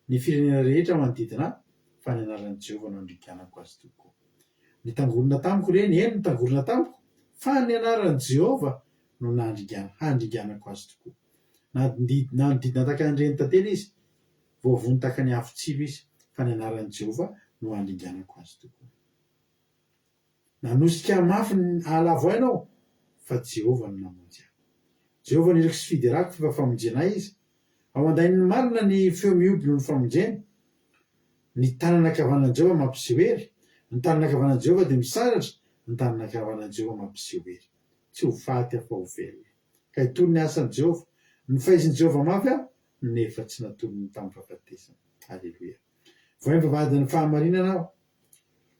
Ny firenena rehetra manodidina ahy, fa ny anaran'i Jehovah no andrianako azy tokoa. Nitangorona tamiko ireny, eny, nitangorona tamiko, fa ny anaran'i Jehovah no nahandringana, handringanako azy tokoa. Nanodidina tahaka ny renin-tantely izy, voavono tahaka ny afo tsilo izy, fa ny anaran'i Jehovah no handringanako azy tokoa. Nanosika ahy mafy ny hahalavo ahy ianao, fa Jehovah no namonjy ahy. Jehovah no iriko sy fiderako, f'efa famonjena ahy Izy. Ao an-dain'ny marina ny feo mihoby noho ny famonjeny. Ny tanana ankavanan'i Jehovah mampiseho hery, ny tanana ankavanan'i Jehovah dia misandratra, ny tanana ankavanan'i Jehovah mampiseho hery. Tsy ho faty aho fa ho velona, ka hitory ny asan'i Jehovah. Nofaizin'i Jehovah mafy aho, nefa tsy natolony tamin'ny fahafatesana. Aleloia. Vohay ny vavahadin'ny fahamarinana aho.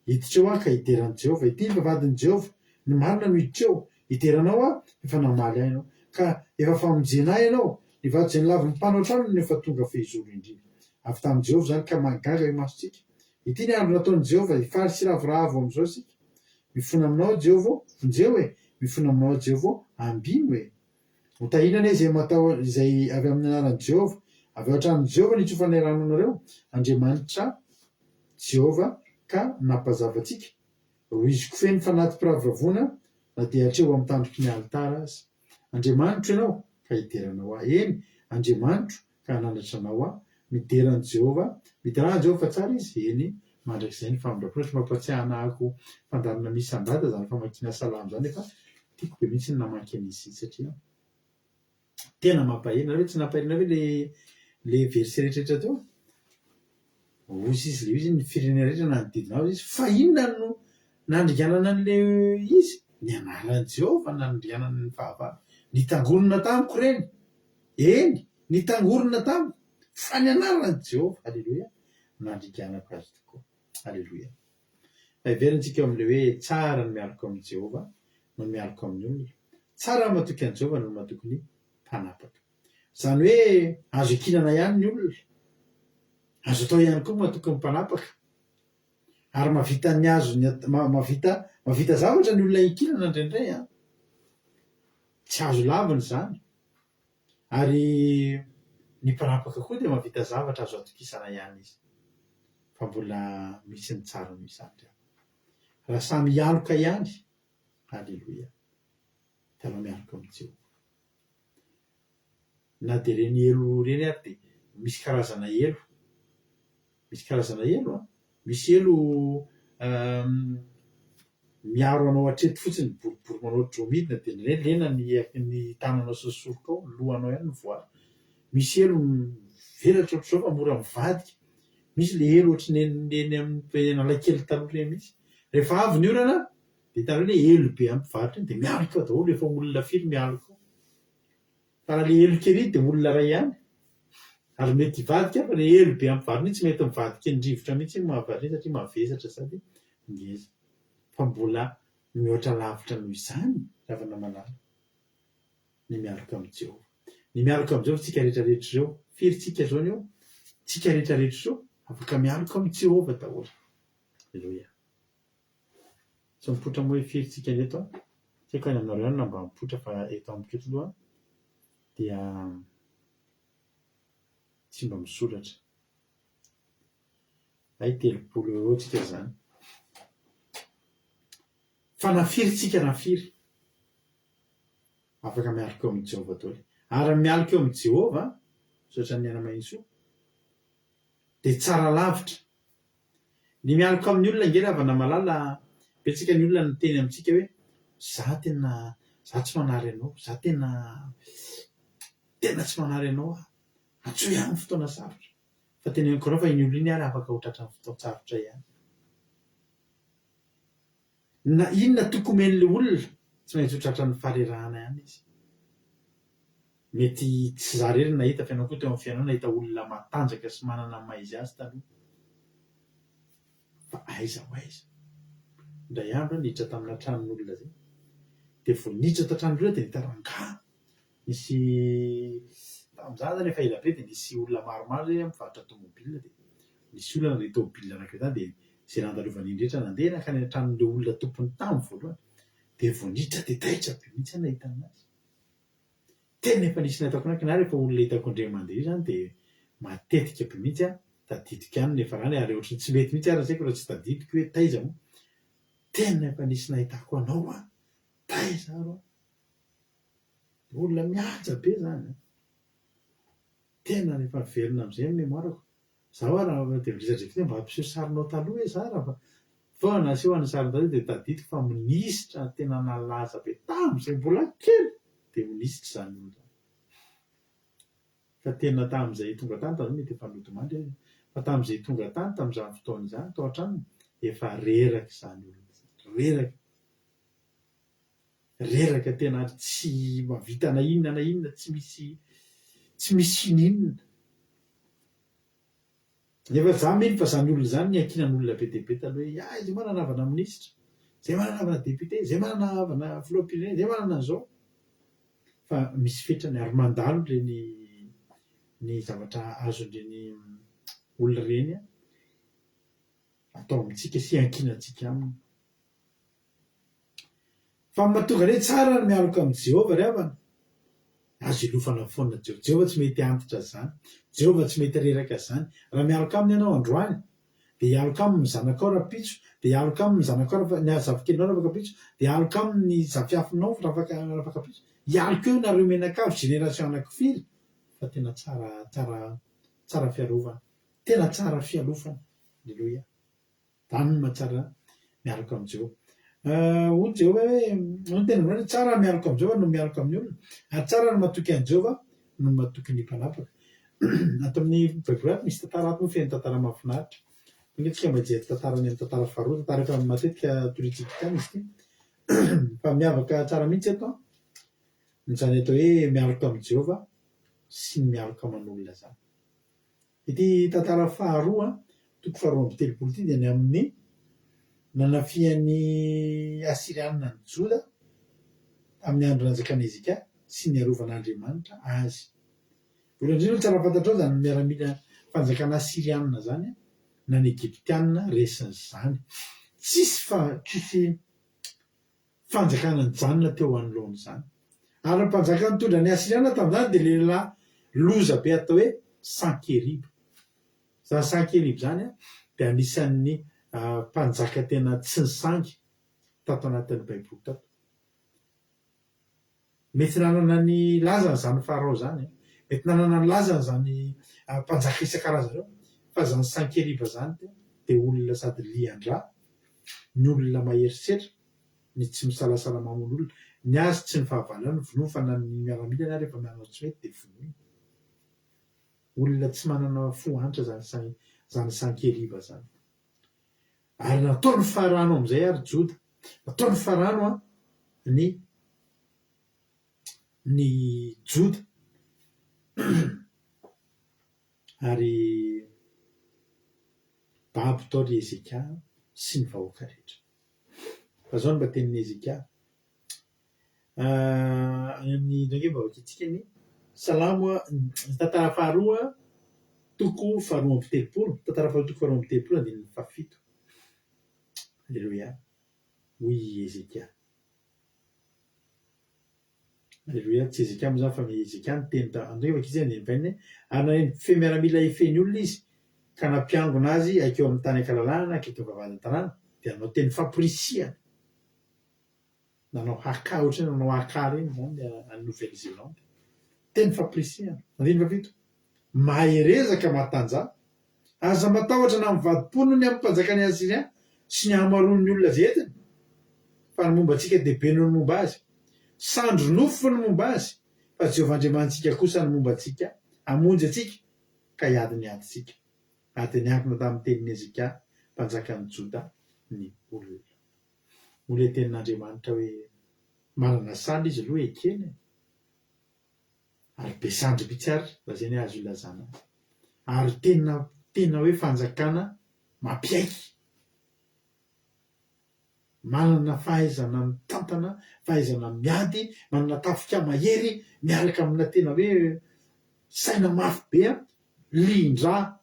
Hiditra eo aho ka hidera an'i Jehovah. Ity ny vavahadin'i Jehovah. Ny marina no hiditra eo. Hidera anao aho, efa namaly ahy ianao. Ka efa famonjena ahy ianao. Ny vato izay nolavin'ny mpanao trano no efa tonga fehizoro indrindra. Avy tamin'i Jehovah izany, ka mahagaga eo imasontsika. Ity ny andro nataon'i Jehovah, hifaly sy hiravoravo amin'izao isika. Mifona aminao aho, Jehovah ô, vonjeo e! Mifona aminao aho, Jehovah ô, ambino e! Ho tahiana anie izay mataho izay avy amin'ny anaran'i Jehovah. Avy ao an-tranon'i Jehovah no itsofanay rano anareo, Andriamanitra Jehovah ka nampazava antsika. Rohiziko feno fanati-piravoravoana na dia hatreo amin'ny tandroky ny alitara aza. Andriamanitro ianao, ka hidera anao aho. Eny, Andriamanitro, ka hananatra anao aho. Midera an'i Jehovah. Miderà an'i Jehovah fa tsara izy. Eny, mandrakizay ny famindram-pony. Ohatra mampahatsiahy anahako fandaharana misy sandata izany famakiana salamo izany nefa tiako be mihitsy ny namaky an'izy iny satria tena mampahery. Nareo ve tsy nampahery anareo ve le le verset rehetra rehetra teo? Hozy izy le izy ny firenena rehetra nanodidina azy izy fa inona no nandringanana an'le izy? Ny anaran'i Jehovah nandringanana ny fahavalo. Nitangorona tamiko ireny. Eny, nitangorona tamiko. Fa ny anaran'i Jehovah, aleloia, nandringanako azy tokoa. Aleloia. Fa heverintsika eo amin'ilay hoe tsara ny mialoka amin'i Jehovah noho ny mialoka amin'ny olona. Tsara ny matoky an'i Jehovah noho ny matoky ny mpanapaka. Izany hoe azo ikinana ihany ny olona. Azo atao ihany koa ny matoky ny mpanapaka. Ary mahavita ny azony mahavita mahavita zavatra ny olona ikinana indraindray an. Tsy azo lavina izany. Ary ny mpanapaka koa dia mahavita zavatra azo atokisana ihany izy. Fa mbola misy ny tsara noho izany ry havana. Raha samy hialoka ihany, Aleloia, dia aleo mialoka amin'i Jehovah. Na dia ireny elo ireny ary dia misy karazana elo, misy karazana elo an, misy elo miaro anao hatreto fotsiny, boribory manao ohatry ny droa midina dia indraindray lena ny ny tananao sy ny sorokao, ny lohanao ihany no voaro. Misy elo mivelatra ohatr'izao fa mora mivadika, misy ilay elo ohatry ny eny amin'ny Analakely taloha ireny mihitsy. Rehefa avy ny orana Dia hitanareo ilay elo be amin'ny mpivarotra iny dia mialoka ao daholo, efa olona firy mialoka ao. Fa raha ilay elo kely iny dia olona iray ihany. Ary mety hivadika fa ilay elo be amin'ny mpivarotra iny tsy mety mivadika ny rivotra mihitsy iny mahavariana iny satria mavesatra sady ngeza. Fa mbola mihoatra lavitra noho izany ry havana malala ny mialoka amin'i Jehovah. Ny mialoka amin'i Jehovah tsika rehetra rehetra ireo, firy tsika izao ny eo? Tsika rehetra rehetra ireo afaka mialoka amin'i Jehovah daholo. Aleloia. Tsy mipoitra moa hoe firy tsika eto an! Tsy haiko any aminareo any na mba mipoitra fa eto amiko eto aloha dia tsy mba misoratra. Hay 30 eo eo tsika izany. Fa na firy tsika na firy, afaka mialoka eo amin'i Jehovah daholo. Ary ny mialoka eo amin'i Jehovah, misaotra an'i Aina Mahintsoa, dia tsara lavitra Ny mialoka amin'ny olona ange ry havana malala a, betsaka ny olona niteny amintsika hoe za tena za tsy manary anao, za tena tena tsy manary anao aho, antsoy ahy amin'ny fotoana sarotra. Fa teneniko anao fa iny olona iny ary afaka ho tratran'ny fotoan-tsarotra ihany. Na inona toky omen'ilay olona, tsy maintsy ho tratran'ny faharerahana ihany izy. Mety tsy za irery no nahita fa ianao koa teo amin'ny fiainanao nahita olona matanjaka sy manana ny maha izy azy taloha. Fa aiza ho aiza? Indray andro aho niditra tamina tranon'olona izay, dia vao niditra tao an-tranon'olona dia nahita rangahy nisy, tamin'izany izany efa ela be dia nisy olona maromaro izay mivarotra tomobile dia nisy olona nandeha tomobile anankiray tany dia izay nandalovany iny rehetra nandeha nankany an-tranon'ilay olona tompony tamin'ny voalohany dia vao niditra dia taitra be mihitsy aho nahita an'azy. Tena efa nisy nahitako an'ahy na rehefa olona hitako indray mandeha io izany dia matetika be mihitsy aho tadidiko ihany ny niafarany ary ohatran'ny tsy mety mihitsy ary ny saiko raha tsy tadidiko hoe taiza moa. Tena efa nisy nahitako anao aho, taiza ary aho. Olona mihaja be izany an. Tena rehefa miverina amin'izay ny mémoire-ko. Za hoa raha dia miresadresaka hoe mba ampiseho sarinao taloha hoe za raha fa naseho an'ny sariny taloha dia tadidiko fa minisitra tena nalaza be tamin'izay mbola kely dia minisitra izany olona izany. Fa tena tamin'izay tonga tany tamin'izay mety efa nodimandry izy fa tamin'izay tonga tany tamin'izany fotoana izany tao an-tranony efa reraka izany olona izany, reraka. Reraka tena ary tsy mahavita na inona na inona, tsy misy tsy misy ininona. Nefa za mino fa zany olona zany niankinan'olona be dia be taloha hoe ah izay manana havana minisitra, izay manana havana député, izay manana havana filoham-pirenena, izay manana an'izao. Fa misy fetrany ary mandalo ireny ny zavatra azon'ireny olona ireny atao amintsika sy iankinantsika aminy. Fa ny mahatonga ny hoe tsara ny mialoka amin'i Jehovah ry havana, azo ilofana foana Jehovah. Jehovah tsy mety antitra izany. Jehovah tsy mety reraka izany. Raha mialoka aminy ianao androany, dia hialoka aminy ny zanakao rahampitso, dia hialoka aminy ny zanakao raha, ny zafikelinao rafakampitso, dia hialoka aminy ny zafiafinao rafaka, rafakampitso. Hialoka eo nareo mianakavy génération anakifiry fa tena tsara, tsara, tsara fiarovana. Tena tsara fialofana. Aleloia. Izany no mahatsara mialoka amin'i Jehovah. Hoy Jehovah hoe, hoy ny teny hoe, tsara ny mialoka amin'i Jehovah noho ny mialoka amin'ny olona, ary tsara ny matoky an'i Jehovah noho ny matoky ny mpanapaka. Ato amin'ny Baiboly ato misy tantara ato moa feno tantara mahafinaritra. Andeha tsika mba hijery tantara any amin'ny tantara faharoa, tantara efa matetika torintsika tany izy ity. Fa miavaka tsara mihitsy eto an, izany atao hoe mialoka amin'i Jehovah sy ny mialoka aman'olona izany. Ity tantara faharoa, toko faharoa 32 ity dia ny amin'ny nanafihan'ny Asyrianina an'i Joda tamin'ny andro nanjakan'i Hezekia sy niarovan'Andriamanitra azy. Voalohany indrindra aloha tsara fantatrao izany miaramila fanjakana Asyrianina izany na ny Egyptianina resin'izany. Tsisy fa tsisy fanjakana nijanona teo anoloan'izany. Ary ny mpanjaka nitondra ny Asyriana tamin'izany dia lehilahy loza be atao hoe Sankeriba. Izany Sankeriba izany dia anisan'ny mpanjaka tena tsy nisangy tato anatin'ny Baiboly tato. Mety nanana ny lazany izany Farao izany, mety nanana ny lazany izany mpanjaka isan-karazany ireo, fa izany Sankeriba izany dia olona sady lian-drà, ny olona mahery setra, ny tsy misalasala mamono olona, ny azy tsy ny fahavalo ihany no vonoiny fa na ny miaramilany ary efa manao tsy mety dia vonoiny. Olona tsy manana fo antra izany izany Sankeriba izany. Ary nataony farano amin'izay ary Joda. Nataony farano ny ny Joda. Ary babo tao ry Hezekia sy ny vahoaka rehetra. Fa izao no mba tenin'i Hezekia, Any amin'ny indray ange mba vakintsika ny Salamo ny tantara faharoa toko faharoa 32, tantara faharoa toko faharoa 32 andininy fahafito. Aleloia, hoy i Hezekia. Aleloia, tsy Hezekia moa izany fa i Hezekia niteny ta, andao vakintsika andininy fahenina e. Ary naheno mpifehy miaramila hifehy ny olona izy, ka nampiangona azy haikeo amin'ny tany an-kalalahana akaikin'ny vavahadin'ny tanàna, dia nanao teny famporisihana. Nanao haka ohatran'ny hoe nanao haka ireny izany any Nouvelle Zelande. Teny fampirisihana. Andininy fahafito. Mahereza ka matanjaha. Aza matahotra na mivadi-po noho ny amin'ny mpanjakan'i Asyria sy ny hamaroan'ny olona izay entiny, fa ny momba antsika dia be noho ny momba azy. Sandry nofo ny momba azy, fa Jehovah Andriamanitsika kosa no momba antsika, hamonjy antsika ka hiady ny adintsika. Ary dia niankina tamin'ny tenin'i Hezekia, mpanjakan'i Joda, ny olona. Moa ilay tenin'Andriamanitra hoe manana sandry izy aloha ekena e! Ary be sandry mihitsy ary raha izay ny azo ilazana azy. Ary tena tena hoe fanjakana mampiaiky. Manana fahaizana mitantana, fahaizana miady, manana tafika mahery miaraka amina tena hoe saina mafy be an, lian-drà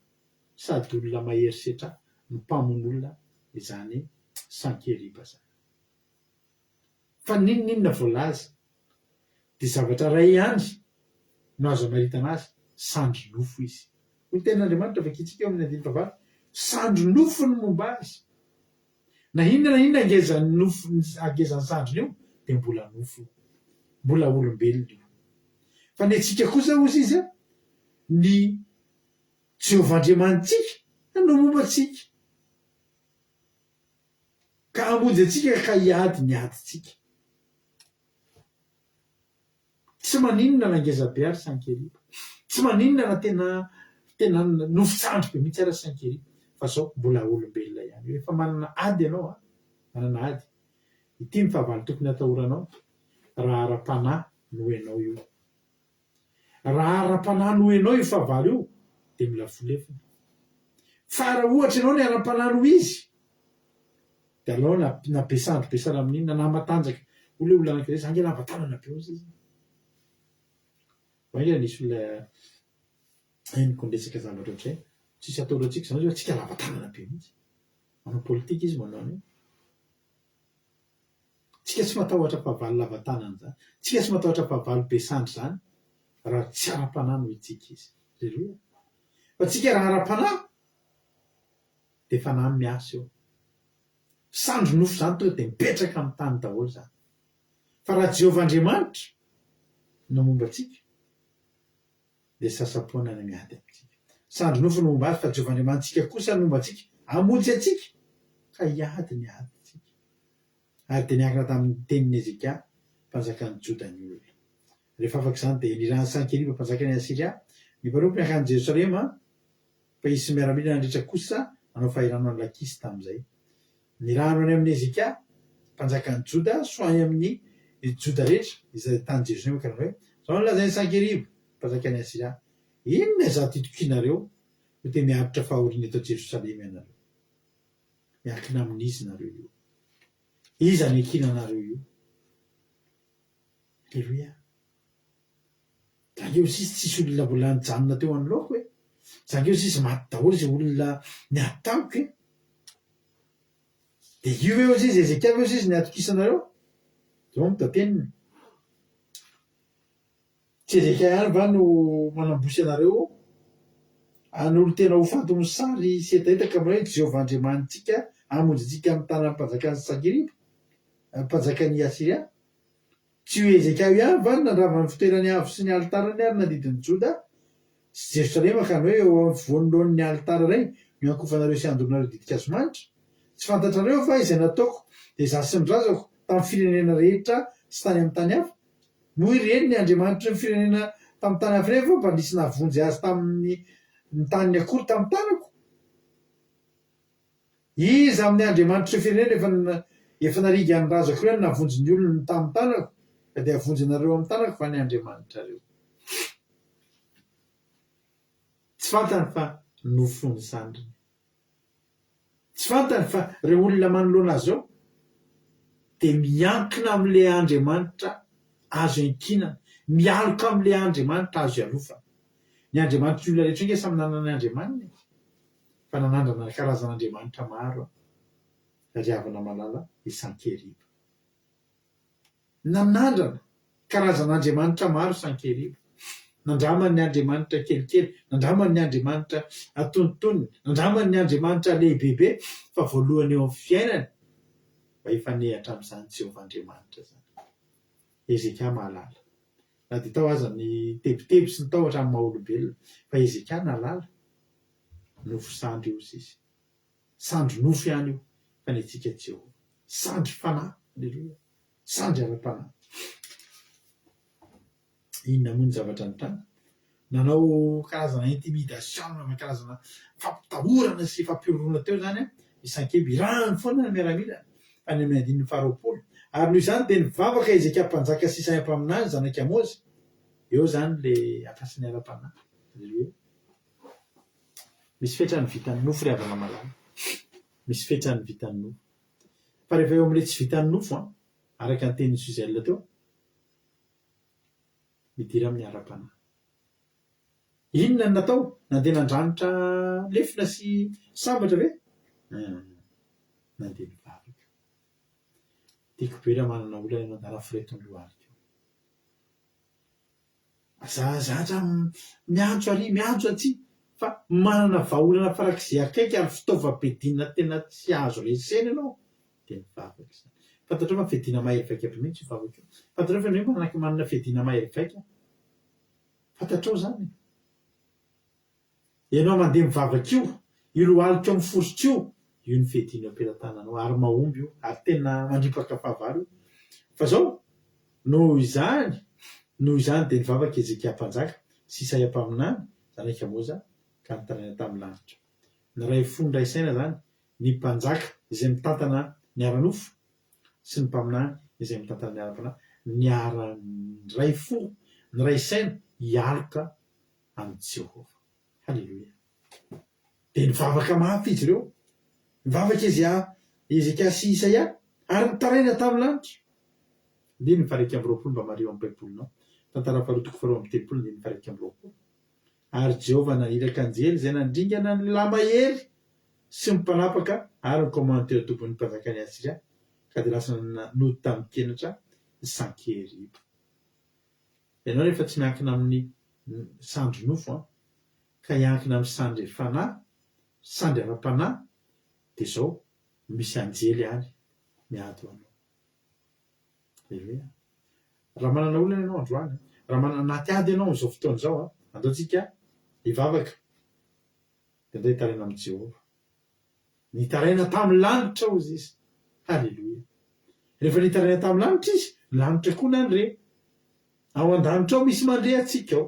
sady olona mahery setra mpamono olona izany Sankeriba izany. Fa n'inon'inona voalaza dia zavatra iray ihany no azo amaritana azy, sandry nofo izy. Hoy ny tenin'Andriamanitra vakintsika eo amin'ny andininy fahavalo, sandry nofo ny momba azy. Na inona na inona hangezan'ny nofo hangezan'ny sandriny eo dia mbola nofo io. Mbola olombelona io. Fa ny antsika kosa hozy izy, ny Jehovah Andriamanitsika no momba antsika, ka hamonjy antsika ka hiady ny adintsika. Tsy maninona na ngeza be ary Sankeriba, tsy maninona na tena tena nofon-tsandry be mihitsy ara Sankeriba, fa zao mbola olombelona ihany. Rehefa manana ady ianao an, manana ady, ity ny fahavalo tokony hatahoranao, raha ara-panahy no ianao io. Raha ara-panahy noho ianao io fahavalo io dia mila folefina. Fa raha ohatra ianao ny ara-panahy noho izy dia alao na na be sandry be sahala amin'inona na matanjaka. Hoy ilay olona anankiray, za ange lava tanana be hozy izy. Vao haingana nisy olona henoko niresaka zavatra ohatr'izay. Tsisy atao loatsika izany hoe tsika lava tanana be mihitsy. Manao politika izy manao an'io. Tsika tsy matahotra fahavalo lava tanana izany. Tsika tsy matahotra fahavalo be sandry izany raha tsy ara-panahy no hitsika izy. Aleloia. Fa tsika raha ara-panahy dia fanahy miasa eo. Sandry nofo izany tonga dia mipetraka amin'ny tany daholo izany. Fa raha Jehovah Andriamanitra no momba antsika, dia sasa-poana ny miady amintsika. Sandry nofo no momba azy, fa Jehovah Andriamanitsika kosa no momba antsika, hamonjy antsika, ka hiady ny adintsika. Ary dia niankina tamin'ny tenin'i Hezekia, mpanjakan'ny Joda, ny olona. Rehefa afaka izany, dia nirahin'i Sankeriba, mpanjakan'i Asyria, ny mpanompony hankany Jerosalema, Fa izy sy ny miaramila nandritra kosa nanao fahirano an'i Lakisy tamin'izay. Nirahany ho any amin'i Hezekia, mpanjakan'i Joda, sy ho any amin'ny Joda rehetra izay tany Jerosalema ka nanao hoe, Izao no lazain'i Sankeriba, mpanjakan'i Asyria, Inona izato itokianareo ho te miaritra fahoriana eto Jerosalema ianareo? Miankina amin'iza nareo io? Iza no iankinanareo io? Aleloia! Zangeo sisy tsisy olona mbola nijanona teo anoloako e! Zangeo sisy maty daholo izay olona niady tamiko e! Dia io ve hozy izy Hezekia ve hozy izy ny atokisanareo? Zao no teniny. Tsy Hezekia ihany va no manambosy anareo hanolo-tena ho faty mosary sy hetaheta ka manao hoe Jehovah Andriamanitsika hamonjy antsika amin'ny tanan'ny mpanjakan'i Sankeriba, mpanjakan'i Asyria? Tsy io Hezekia io ihany va no nandrava ny fitoerany avo sy ny alitarany ary nandidy ny Joda sy Jerosalema ka ny hoe eo afovoan'ny alitara iray no hiankofanareo sy handoronareo ditin-kazo manitra? Tsy fantatrareo va izay nataoko, dia izaho sy ny razako, tamin'ny firenena rehetra sy tany amin'ny tany hafa? Moa ireny ny andriamanitry ny firenena tamin'ny tany hafa ireny va mba nisy nahavonjy azy tamin'ny ny taniny akory tamin'ny tanako? Iza amin'ny andriamanitr'ireo firenena efa efa naringan'ny razako ireo no nahavonjy ny olony tamin'ny tanako, ka dia hahavonjy anareo amin'ny tanako va ny andriamanitrareo? Tsy fantany fa nofon'ny sandriny. Tsy fantany fa ireo olona manoloana azy ireo dia miankina amin'ilay Andriamanitra azo iankinana, mialoka amin'ilay Andriamanitra azo ialofana. Ny andriamanitry ny olona rehetra ange samy nanana ny andriamaniny e! Fa nanandrana karazan'andriamanitra maro aho, ry havana malala i Sankeriba. Nanandrana karazan'andriamanitra maro Sankeriba. Nandramany ny andriamanitra kelikely, nandramany ny andriamanitra antonontonony, nandramany ny andriamanitra lehibebe, fa voalohany eo amin'ny fiainany mba hifanehatra amin'izany Jehovah Andriamanitra izany. Hezekia mahalala. Na dia tao aza ny tebiteby sy ny tahotra amin'ny maha-olombelona, fa Hezekia nahalala. Nofo sandry io sisa. Sandry nofo ihany io fa ny antsika Jehovah. Sandry fanahy. Aleloia. Sandry ara-panahy. Inona moa ny zavatra nitranga? Nanao karazana intimidation na karazana fampitahorana sy fampihorohoroana teo izany i Sankeby. Irahany foana ny miaramilany any amin'ny andininy faharoapolo. Ary noho izany dia nivavaka Hezekia mpanjaka sy Isaia mpaminany zanak'i Amoza. Eo izany ilay afasin'ny ara-panahy. Aleloia. Misy fetrany vitan'ny nofo ry havana malala. Misy fetrany vitan'ny nofo. Fa rehefa eo amin'ilay tsy vitan'ny nofo an, araka ny tenin'i Suzelle teo, midira amin'ny ara-panahy. Inona no natao? Nandeha nandranitra lefona sy sabatra ve? Hum, nandeha nivavaka. Tiako be raha manana olana ianao, ndana foreto ny lohaliko. Za zatra miantso ary miantso atsy fa manana vahaolana farak'izay akaiky ary fitaovam-piadiana tena tsy azo resena ianao dia ny vavaka izany. Fantatrao fa fiadiana mahery vaika be mihitsy io vavaka io. Fantatrao fa ny hoe manana manana fiadiana mahery vaika. Fantatrao izany e. Ianao mandeha mivavaka io, io lohalika miforitra io, io ny fiadiana eo am-pelatananao ary mahomby io ary tena mandripaka fahavalo io. Fa zao, noho izany, noho izany dia nivavaka Hezekia mpanjaka sy Isaia mpaminany, zanak'i Amoza, ka nitaraina tamin'ny lanitra. Niray fo niray saina izany ny mpanjaka izay mitantana ny ara-nofo sy ny mpaminany izay mitantana ny ara-panahy, niara-niray fo, niray saina hialoka amin'i Jehovah. Haleloia! Dia nivavaka mafy izy ireo. Nivavaka izy Hezekia sy Isaia, ary nitaraina tamin'ny lanitra. Andininy faha-21 mba mariho amin'ny Baibolinao. Tantara faharoa toko faharoa amby telopolo andininy faha-21. Ary Jehovah naniraka anjely izay nandringana ny lamahery sy ny mpanapaka ary ny komandy teo an-tobin'ny mpanjakan'i Asyria, ka dia lasa nody tamin-kenatra i Sankeriba. Ianao rehefa tsy miankina amin'ny sandry nofo an, ka hiankina amin'ny sandry fanahy, sandry ara-panahy, dia izao, misy anjely any miady ho anao. Aleloia. Raha manana olana ianao androany, raha manana anaty ady ianao amin'izao fotoana izao, andao tsika hivavaka dia andao hitaraina amin'i Jehovah. Nitaraina tamin'ny lanitra hozy izy. Haleloia. Rehefa nitaraina tamin'ny lanitra izy, ny lanitra koa nandre. Ao an-danitra ao misy mandre antsika ao.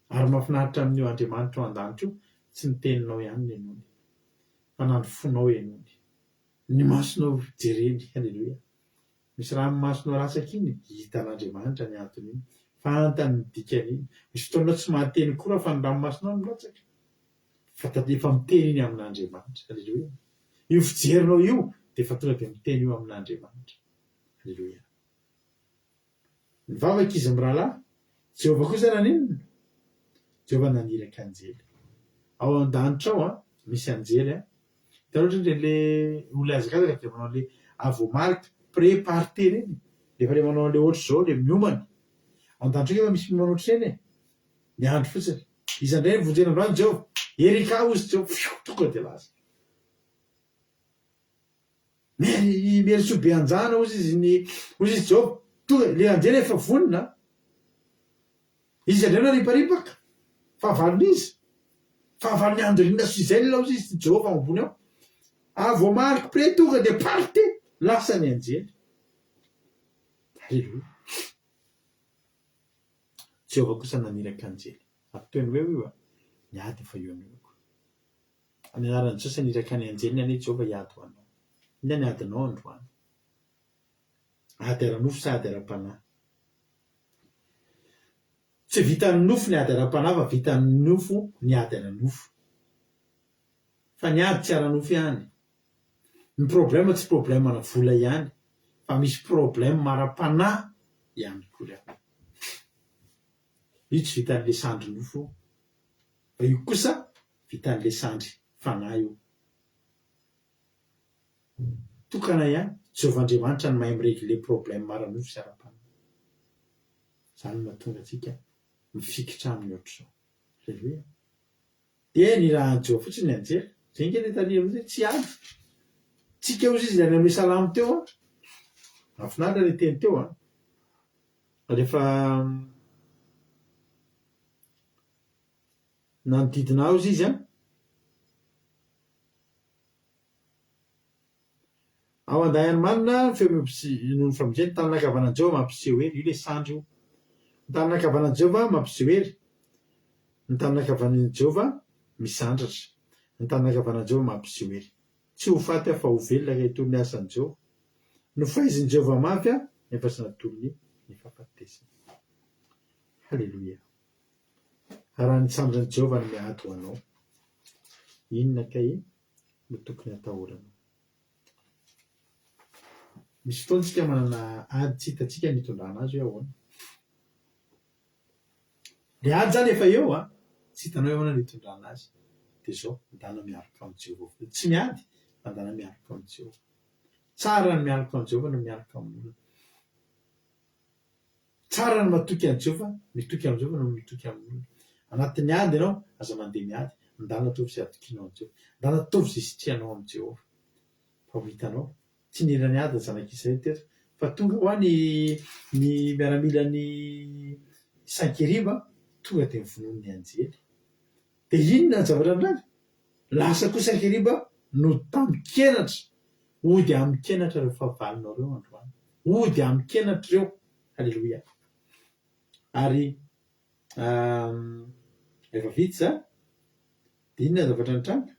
Ary mahafinaritra amin'io Andriamanitra ao an-danitra io, tsy ny teninao ihany no henoiny, fa na ny fonao henoiny. Ny masonao jereny. Haleloia. Misy ranomasonao latsaka iny, hitan'Andriamanitra ny anton'iny. Fantany ny dikan'iny. Misy fotoana ianao tsy mahateny akory fa ny ranomasonao no milatsaka. Fa efa miteny iny amin'Andriamanitra. Haleloia. Io fijerinao io dia efa tonga dia miteny io amin'Andriamanitra. Haleloia. Nivavaka izy mirahalahy. Jehovah kosa naninona? Jehovah naniraka anjely. Ao an-danitra ao an, misy anjely an. Hitanao ohatran'ny ireny le olona hihazakazaka dia manao an'le avoamarika, pré-parte ireny. Rehefa le manao an'le ohatr'izao le miomana. Ao an-danitra ao ange misy miomana ohatr'ireny e. Miandry fotsiny. Iza indray no vonjena androany Jehovah? Erika hozy Jehovah, fioo, tonga dia lasa. Mary i Merisoa Beanjana hozy izy ny hozy izy Jehovah. Tonga le anjely efa vonona. Iza indray no hariparipaka? Fahavalon'iza? Fahavalon'i Andrina Suzelle hozy izy Jehovah ao ambony ao. Ah voamariko pre tonga dia parte lasa ny anjely. Alléluia. Jehovah kosa naniraka anjely. Ary toy ny hoe io ny ady efa eo anilako. Amin'ny anaran'i Jesosy haniraka ny anjeliny anie Jehovah hiady ho anao. Inona ny adinao androany? Ady ara-nofo sa ady ara-panahy? Tsy vitan'ny nofo ny ady ara-panahy fa vitan'ny nofo ny ady ara-nofo. Fa ny ady tsy ara-nofo ihany. Ny problème tsy problème-na vola ihany fa misy problème ara-panahy ihany koa ry havana. Io tsy vitan'le sandry nofo io fa io kosa vitan'le sandry fanahy io. Tokana ihany, Jehovah Andriamanitra no mahay mi-regler problème ara-nofo sy ara-panahy. Izany no mahatonga antsika mifikitra aminy ohatr'izao. Aleloia. Dia nirahan'i Jehovah fotsiny ny anjely. Izay ange ilay tarihiny hoe tsy hiady. Tsika hozy izy ilay nanome salamo teo an. Mahafinaritra ilay teny teo an. Rehefa Nanodidina azy izy an. Ao an-dahy ny feo noho ny famonjena, ny tanana ankavanan'i Jehovah mampiseho hery. Io ilay sandry io. Ny tanana ankavanan'i Jehovah mampiseho hery. Ny tanana ankavanan'i Jehovah misandratra. Ny tanana ankavanan'i Jehovah mampiseho hery. Tsy ho faty aho fa ho velona ka hitory ny asan'i Jehovah. Nofaizin'i Jehovah mafy aho nefa tsy natolony ny fahafatesana. Haleloia. Raha ny sandrin'i Jehovah no miady ho anao, inona kay no tokony hatahoranao? Misy fotoana isika manana ady tsy hitantsika ny hitondrana azy hoe ahoana. Ilay ady izany efa eo an, tsy hitanao hoe ahoana ny hitondrana azy. Dia izao, ndana mialoka amin'i Jehovah fotsiny. Tsy miady, fa ndana mialoka amin'i Jehovah. Tsara ny mialoka amin'i Jehovah noho mialoka amin'olona. Tsara ny matoky an'i Jehovah, mitoky amin'i Jehovah noho ny mitoky amin'olona. Anatin'ny ady ianao, aza mandeha miady. Ndana ataovy izay atokianao an'i Jehovah. Ndana ataovy izay isitrihanao amin'i Jehovah. Fa ho hitanao. Tsy nila niady ny zanak'Israely teto. Fa tonga hoa ny ny miaramilan'i Sankeriba, tonga dia novonoin'ny anjely. Dia inona ny zavatra nitranga? Lasa koa Sankeriba nody tamin-kenatra. Hody amin-kenatra ireo fahavalonao ireo androany. Hody amin-kenatra ireo. Haleloia. Ary rehefa vita izany, dia inona ny zavatra nitranga?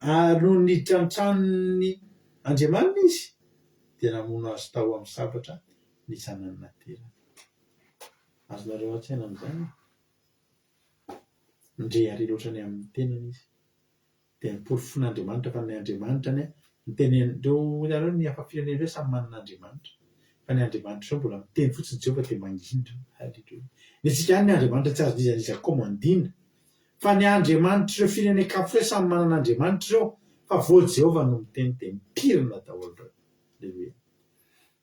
Ary nony niditra ny tranon'ny andriamaniny izy, dia namono azy tao amin'ny sabatra ny zanany naterany. Azonareo an-tsaina amin'izany e? Nirehareha loatra ny amin'ny tenany izy. Dia noporofoin'Andriamanitra fa ny Andriamanitra anie, nitenen'ireo, hitanareo ny hafa firenena ireo samy manana Andriamanitra. Fa ny Andriamanitrareo mbola miteny fotsiny Jehovah dia mangina ireo. Haleloia. Ny antsika ihany ny Andriamanitra tsy azon'iza n'iza komandina. Fa ny Andriamanitr'ireo firenen-kafa ireo samy manana Andriamanitra ireo fa vao Jehovah no miteny dia mipirina daholo ireo. Haleloia.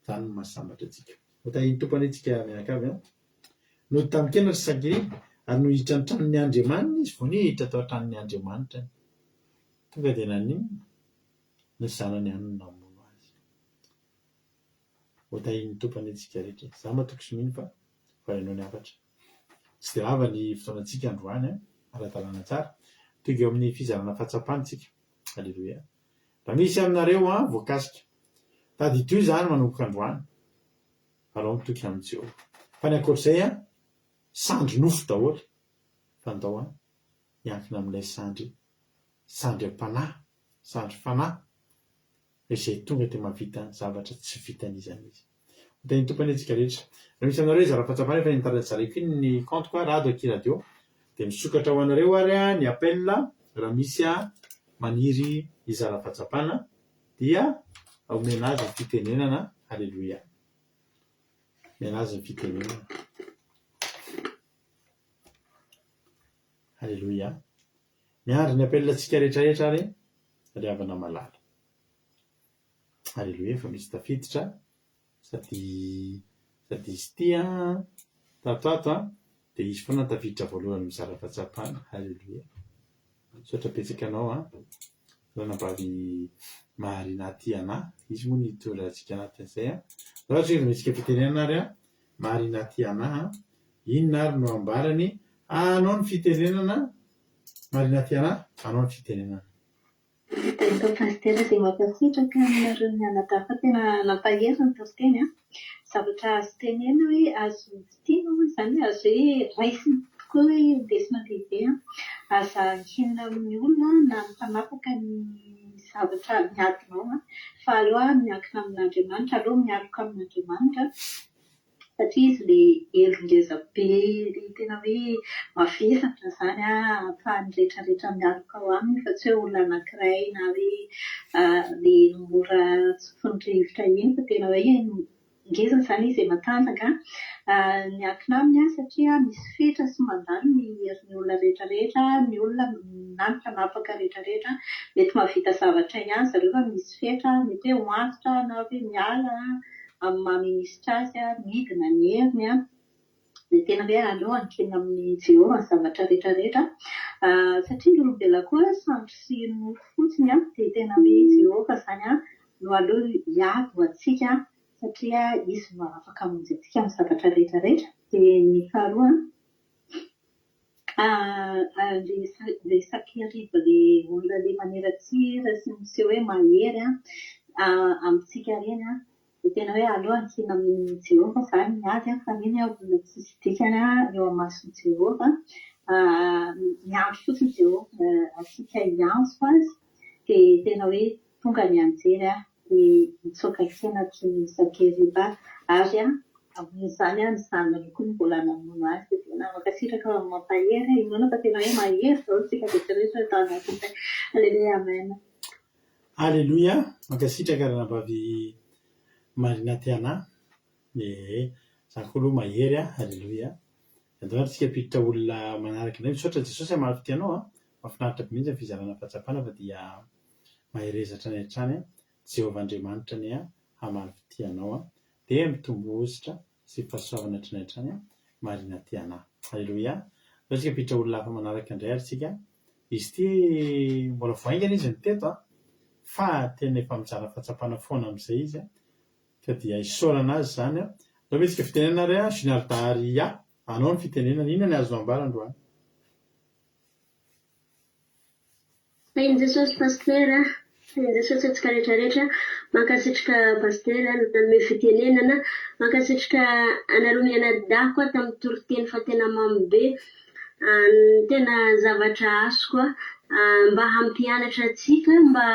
Izany no mahasambatra antsika. Ho tahian'ny Tompo anie tsika mianakavy an. Nody tamin-kenatra Sankeriba ary nohiditra ny tranon'ny Andriamaniny izy vao niditra tao an-tranon'ny Andriamanitrany. Tonga dia naninona? Ny zanany ihany no namono azy. Ho tahian'ny Tompo anie tsika rehetra e. Za matoky sy mino fa voarainao ny hafatra. Tsy dia lava ny fotoanantsika androany an, ara-dalàna tsara. Tonga eo amin'ny fizarana fahatsapana tsika. Aleloia. Raha misy aminareo an, voakasika. Tadidio izany manomboka androany. Alao mitoky amin'i Jehovah. Fa ny ankoatr'izay an, sandry nofo daholo. Fa ndao an, hiankina amin'ilay sandry, sandry am-panahy, sandry fanahy. Izay tonga dia mahavita ny zavatra tsy vitan'iza n'iza. Ho tahin'ny Tompo anie tsika rehetra. Raha misy aminareo hizara fahatsapana efa nitarajareko iny ny compte-ko Rado akia radio dia misokatra ho anareo ary ny appel raha misy maniry hizara fahatsapana dia omena azy ny fitenenana. Aleloia. Omena azy ny fitenenana. Aleloia. Miandry ny appel antsika rehetra rehetra ary ry havana malala. Aleloia efa misy tafiditra sady sady izy ity an tato ato an dia izy foana tafiditra voalohany mizara fahatsapana. Aleloia. Misaotra betsaka anao an ranabavy Marina Tiana. Izy moa nitondra antsika anatin'izay an. Raha ohatra hoe ometsika fitenenana ary an Marina Tiana an. Inona ary no ambarany? Anao ny fitenenana Marina Tiana, anao ny fitenenana. D'accord Pasitera dia mankasitraka aminareo mianadahy fa tena nampahery ny toriteny an! Zavatra azo tenenina hoe azo tiana moa izany hoe azo hoe raisina tokoa hoe lesona lehibe an! Aza ankinina amin'ny olona na ny mpanapaka ny zavatra ny adinao an! Fa aleo miankina amin'Andriamanitra, aleo mialoka amin'Andriamanitra. satria izy ilay elo ngeza be ilay tena hoe mavesatra izany an, ahafahan'ny rehetra rehetra mialoka ao aminy fa tsy hoe olona anankiray na hoe ilay mora tsofin'ny rivotra iny fa tena hoe ngeza izany izy e, matanjaka. Miankina aminy aho satria misy fetra sy mandany ny herin'ny olona rehetra rehetra, ny olona na ny mpanapaka rehetra rehetra mety mahavita zavatra ihany zareo fa misy fetra, mety hoe ho antitra na hoe miala amin'ny maha minisitra azy, midina ny heriny, dia tena hoe aleo ankinina amin'i Jehovah ny zavatra rehetra rehetra, satria ny olombelona koa sandry sy nofo fotsiny, dia tena hoe Jehovah izany no aleo hiady ho antsika satria Izy no afaka hamonjy antsika amin'ny zavatra rehetra rehetra. Dia ny faharoa, Ilay Sakerib ilay olona ilay maniratsira sy miseho hoe mahery amintsika ireny an, dia tena hoe aleo ankinina amin'i Jehovah izany ny ady fa ireny olona tsisy dikany eo imason'i Jehovah. Miandry fotsiny Jehovah antsika hiantso azy dia tena hoe Tonga ny anjely dia nitsoaka kenatry ny Sakeriba ary aorian'izany ny zanany koa no mbola namono azy. Dia tena mankasitraka fa mampahery e! Inoana fa tena hoe mahery daholo isika rehetra rehetra tao anatin'izay. Aleloia Amen. Aleloia, mankasitraka ranabavy Marina Tiana, ee, za koa aloha mahery a, aleloia. Andao ary tsika hampiditra olona manaraka indray, misaotra Jesosy hamaly fitia anao a, mahafinaritra be mihitsy ny fizarana fahatsapana fa dia mahereza hatrany hatrany a, Jehovah Andriamanitra anie hamaly fitia anao a, dia mitombo hosotra sy fahasoavana hatrany hatrany a, Marina Tiana. Aleloia, andao tsika hampiditra olona hafa manaraka indray ary tsika, izy ity mbola vao haingana izy no teto a, fa tena efa mizara fahatsapana foana amin'izay izy a, Ka dia isaorana azy izany an. Andao mihetsika fitenenana ary an, Junior Daria, anao ny fitenenana, inona ny azonao ambara androany? Tahin'i Jesosy Pasitera, tahin'i Jesosy antsika rehetra rehetra, mankasitrka Pasitera nanome fitenenana, mankasitrka anareo mianadahy koa tamin'ny toriteny fa tena mamy be, Ny tena zavatra azoko mba hampianatra antsika mba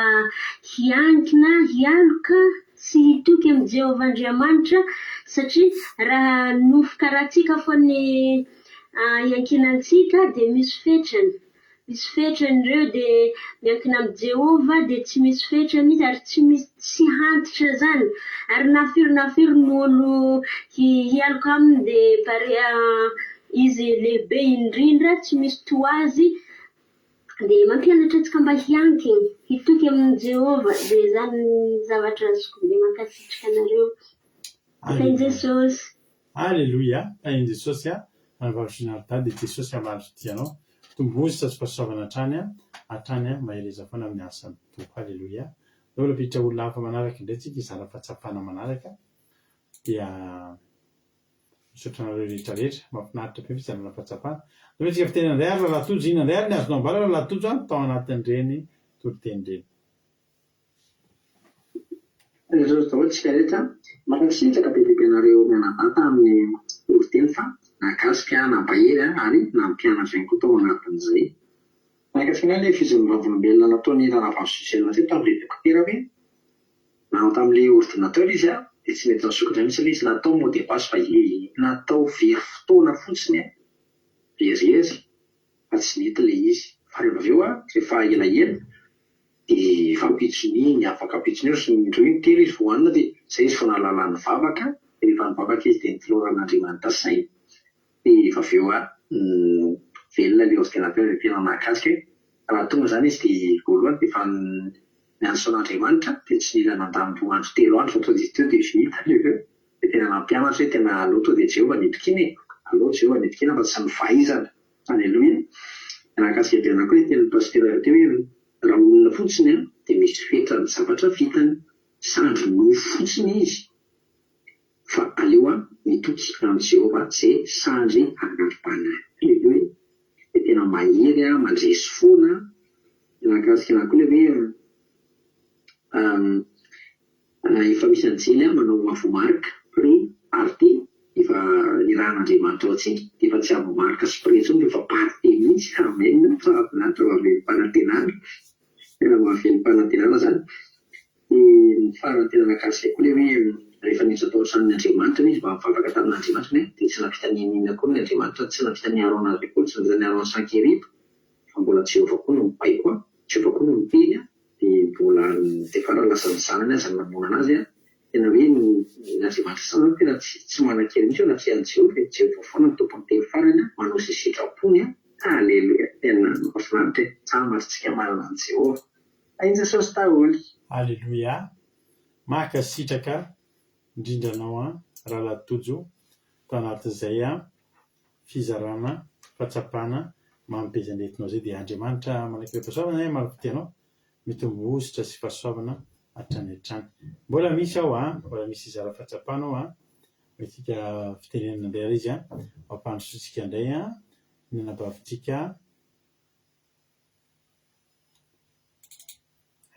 hiankina, hialoka sy hitoky amin'i Jehovah Andriamanitra, satria raha nofo karaha antsika fô ny iankinantsika dia misy fetrany. Misy fetrany ireo dia miankina amin'i Jehovah dia tsy misy fetrany izy ary tsy misy tsy hantitra izany. Ary na firy na firy ny olo hialoka aminy dia pare izy lehibe indrindra tsy misy toa azy dia mampianatra antsika mba hiankina, hitoky amin'i Jehovah dia izany ny zavatra azoko dia mankasitraka anareo. Tahin'i Jesosy. Aleloia! Tahin'i Jesosy a! Ranabavy Ginarda dia Jesosy hamaly fitia anao. Tombohozotra sy fahasoavana hatrany a! Hatrany a! Mahereza foana amin'ny asan'ny Tompo. Aleloia! Ndao mbola hampiditra olona hafa manaraka indray tsika hizara fahatsapana manaraka dia misaotra anareo rehetra rehetra. Mahafinaritra be fizarana fahatsapana. Ndao isika fiteny indray ary Rahalahy Tojo. Inona indray ary ny azonao ambara Rahalahy Tojo a! Tao anatin'ireny toriteny ireny. Jesosy daholo tsika rehetra. Mankasitraka be dia be anareo mianadahy tamin'ny toriteny fa nahakasika ahy, nampahery ahy ary nampianatra ihany koa tao anatin'izay. Nahakasika anay ilay fijoroan'ny vavolombelona nataon'i Ranavavy Suzelle teo tamin'ilay dokotera hoe nanao tamin'ilay ordinateur izy dia tsy nety nisokatra mihitsy ilay izy, natao mot de passe fa natao very fotoana fotsiny, very hery fa tsy nety ilay izy. Fa rehefa avy eo rehefa elaela Dia efa ampitson'iny, afaka ampitson'io, sy ny indroa intelo izy vao hanina dia izay izy vao nahalala nivavaka, dia rehefa nivavaka izy dia nitoloran'Andriamanitra saina, dia rehefa avy eo velona ilay ordinateur dia tena nahakasika hoe raha tonga izany izy dia voalohany dia efa niantso an'Andriamanitra dia tsy nila nandany roa andro telo andro fa tonga dia teo dia vita avy eo, dia tena nampianatra hoe tena aleo tonga dia Jehovah no itokiana e, aleo Jehovah no itokiana fa tsy ny fahaizana. Aleloia. Nahakasika be anah koa ilay tenin'i Pasitera avy teo hoe raha olona fotsiny an dia misy fetra ny zavatra vitany, sandry nofo fotsiny izy fa aleo an mitoky amin'i Jehovah izay sandry ara-panahy. Aleloia. Dia tena mahery an, mandresy foana an. Nahakasika anah koa ilay hoe Efa misy anjely manao avomarika, pre, arte, efa nirahan'Andriamanitra ho antsika, dia efa tsy avomarika sy pre intsony fa efa parte mihitsy, amen, mahafinaritra, mahavelom-panantenana, tena mahavelom-panantenana izany. Dia ny farany tena nahakasika koa ilay hoe rehefa niditra tao an-tranon'ny Andriamanitra izy mba nivavaka tamin'Andriamanitra dia tsy nahavita n'inon'inona akory ny Andriamanitra, tsy nahavita niaro an'azy akory, tsy nahavita niaro an'i Sankerib, fa mbola Jehovah koa no mibaiko, Jehovah koa no miteny, Dia mbola dia farany lasa ny zanany aza no namono anazy an! Tena hoe ny Andriamanitra sasany zany tena tsy tsy manan-kery mihitsy eo anatrehan'i Jehovah e! Jehovah foana no tompon'ny teny farany an! Manao izay sitrapony an! Haleloia! Tena mahafinaritra e! Sambatra tsika manana an'i Jehovah! Tahin'i Jesosy daholo! Aleloia! Mankasitraka indrindra anao an Rahalahy Tojo tao anatin'izay an fizarana fahatsapana mamy be izay nentinao izay dia Andriamanitra manakira-pahasoavana anie maro fitia anao mitombo hosotra sy fahasoavana hatrany hatrany. Mbola misy ao an, mbola misy hizara fahatsapana ao an, omentsika fitenenana indray ary izy an, mampandrosoantsika indray an, ny anabavintsika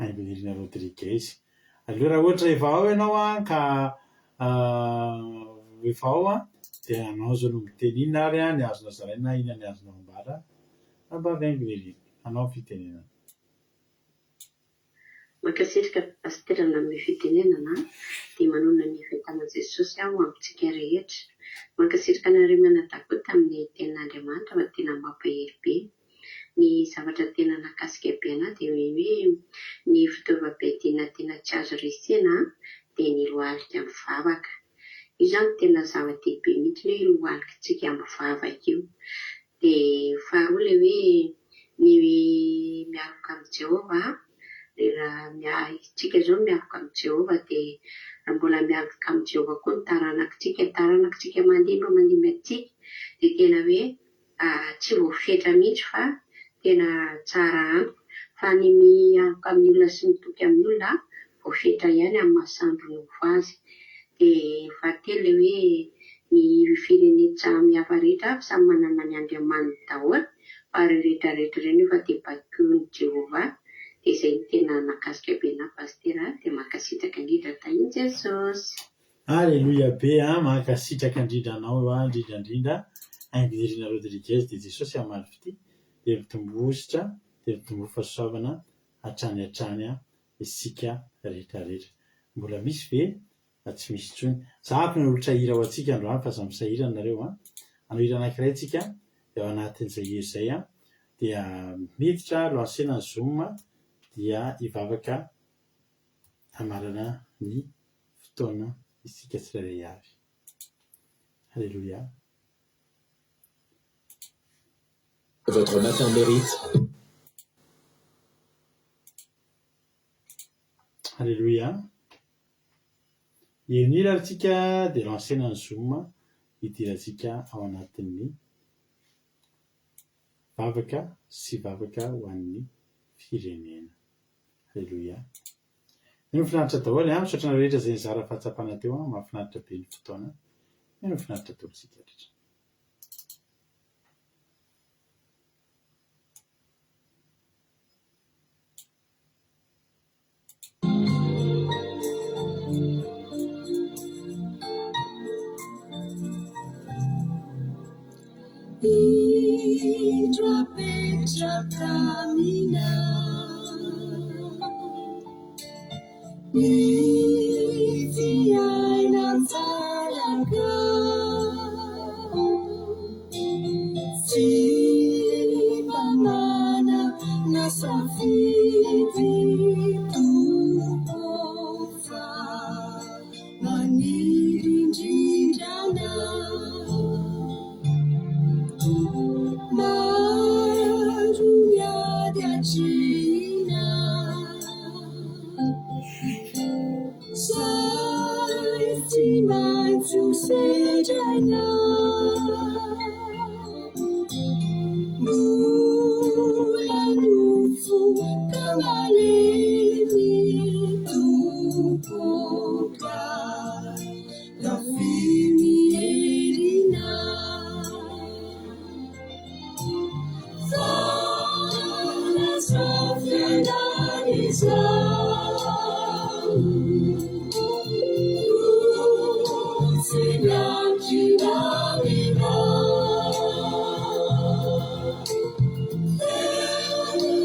Haingonirina Rodriguez. Aleo raha ohatra efa ao ianao an ka efa ao an, dia anao izao no miteny inona ary ny azonao zaraina, inona ny azonao ambara Rahavavy Haingonirina. Anao ny fitenenana. Mankasitraka Pasitera nanome fitenenana dia manonona ny fiadanan'i Jesosy aho amintsika rehetra. Mankasitraka anareo mianadahy koa tamin'ny tenin'Andriamanitra fa tena mampahery be. Ny zavatra tena nahakasika be anah dia ny hoe ny fitaovam-piadiana tena tsy azo resena dia ny lohalika mivavaka. Io izany tena zava-dehibe mihitsy hoe lohalikitsika mivavaka io. Dia faharoa ilay hoe ny mialoka amin'i Jehovah, dia raha isika izao mialoka amin'i Jehovah dia raha mbola mialoka amin'i Jehovah koa ny taranakitsika, taranakitsika mandimby mandimby antsika dia tena hoe tsy voafetra mihitsy fa tena tsara antoka. Fa ny mialoka amin'ny olona sy mitoky amin'ny olona voafetra ihany amin'ny maha sandry nofo azy. Dia fahatelo ilay hoe ny firenena samy hafa rehetra samy manana ny andriamaniny daholo fa ireo rehetra rehetra ireo nefa dia baikoin'i Jehovah dia izay no tena nahakasika be anah Pasitera dia mankasitraka indrindra tahin'i Jesosy. Aleloia be a! Mankasitraka indrindra anao a indrindra indrindra Haingonirina Rodriguez dia Jesosy hamaly fitia dia mitomboa hosotra dia mitomboa fahasoavana hatrany hatrany a isika rehetra rehetra. Mbola misy ve na tsy misy intsony? Za avy nanolotra hira ho antsika androany fa aza misahirana nareo an! Hanao hira anankiray tsika dia ao anatin'izay hira izay an! Dia miditra, lancer-na ny zoom dia hivavaka hamarana ny fotoana isika tsirairay avy. Alléluia. Votre matin mérite. Alléluia. Henoina ary tsika dia lancer-na ny zoom hidirantsika ao anatin'ny vavaka sy vavaka ho an'ny firenena. Alléluia. Mino finaritra daholo an, misaotra anareo rehetra izay nizara fahatsapana teo an, mahafinaritra be ny fotoana. Mino finaritra daholo isika rehetra. Indro apetraka aminao Ny fiainan-tsanaka Tsy mba manana safidy Tompo fa maniry indrindra Anao. Maro ny ady atrehina Izay tsy maintsy ho sedraina Mbola nofo ka malemy Tompo ka Tafio ny herinao Fa izao fiainana izao No tsy miankina aminao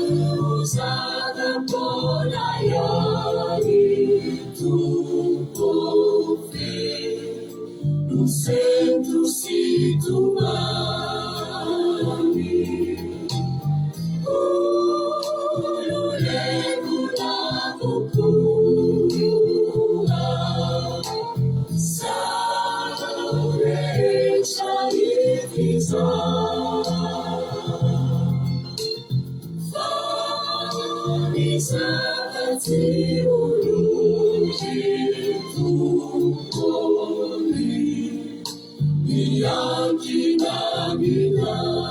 Eo zava-poana ihany Tompo feno sento sy tomany Ololeko avokoa Sao rehetra hita izao Fa ny zava-tsy ho lory Tompony miankina aminao.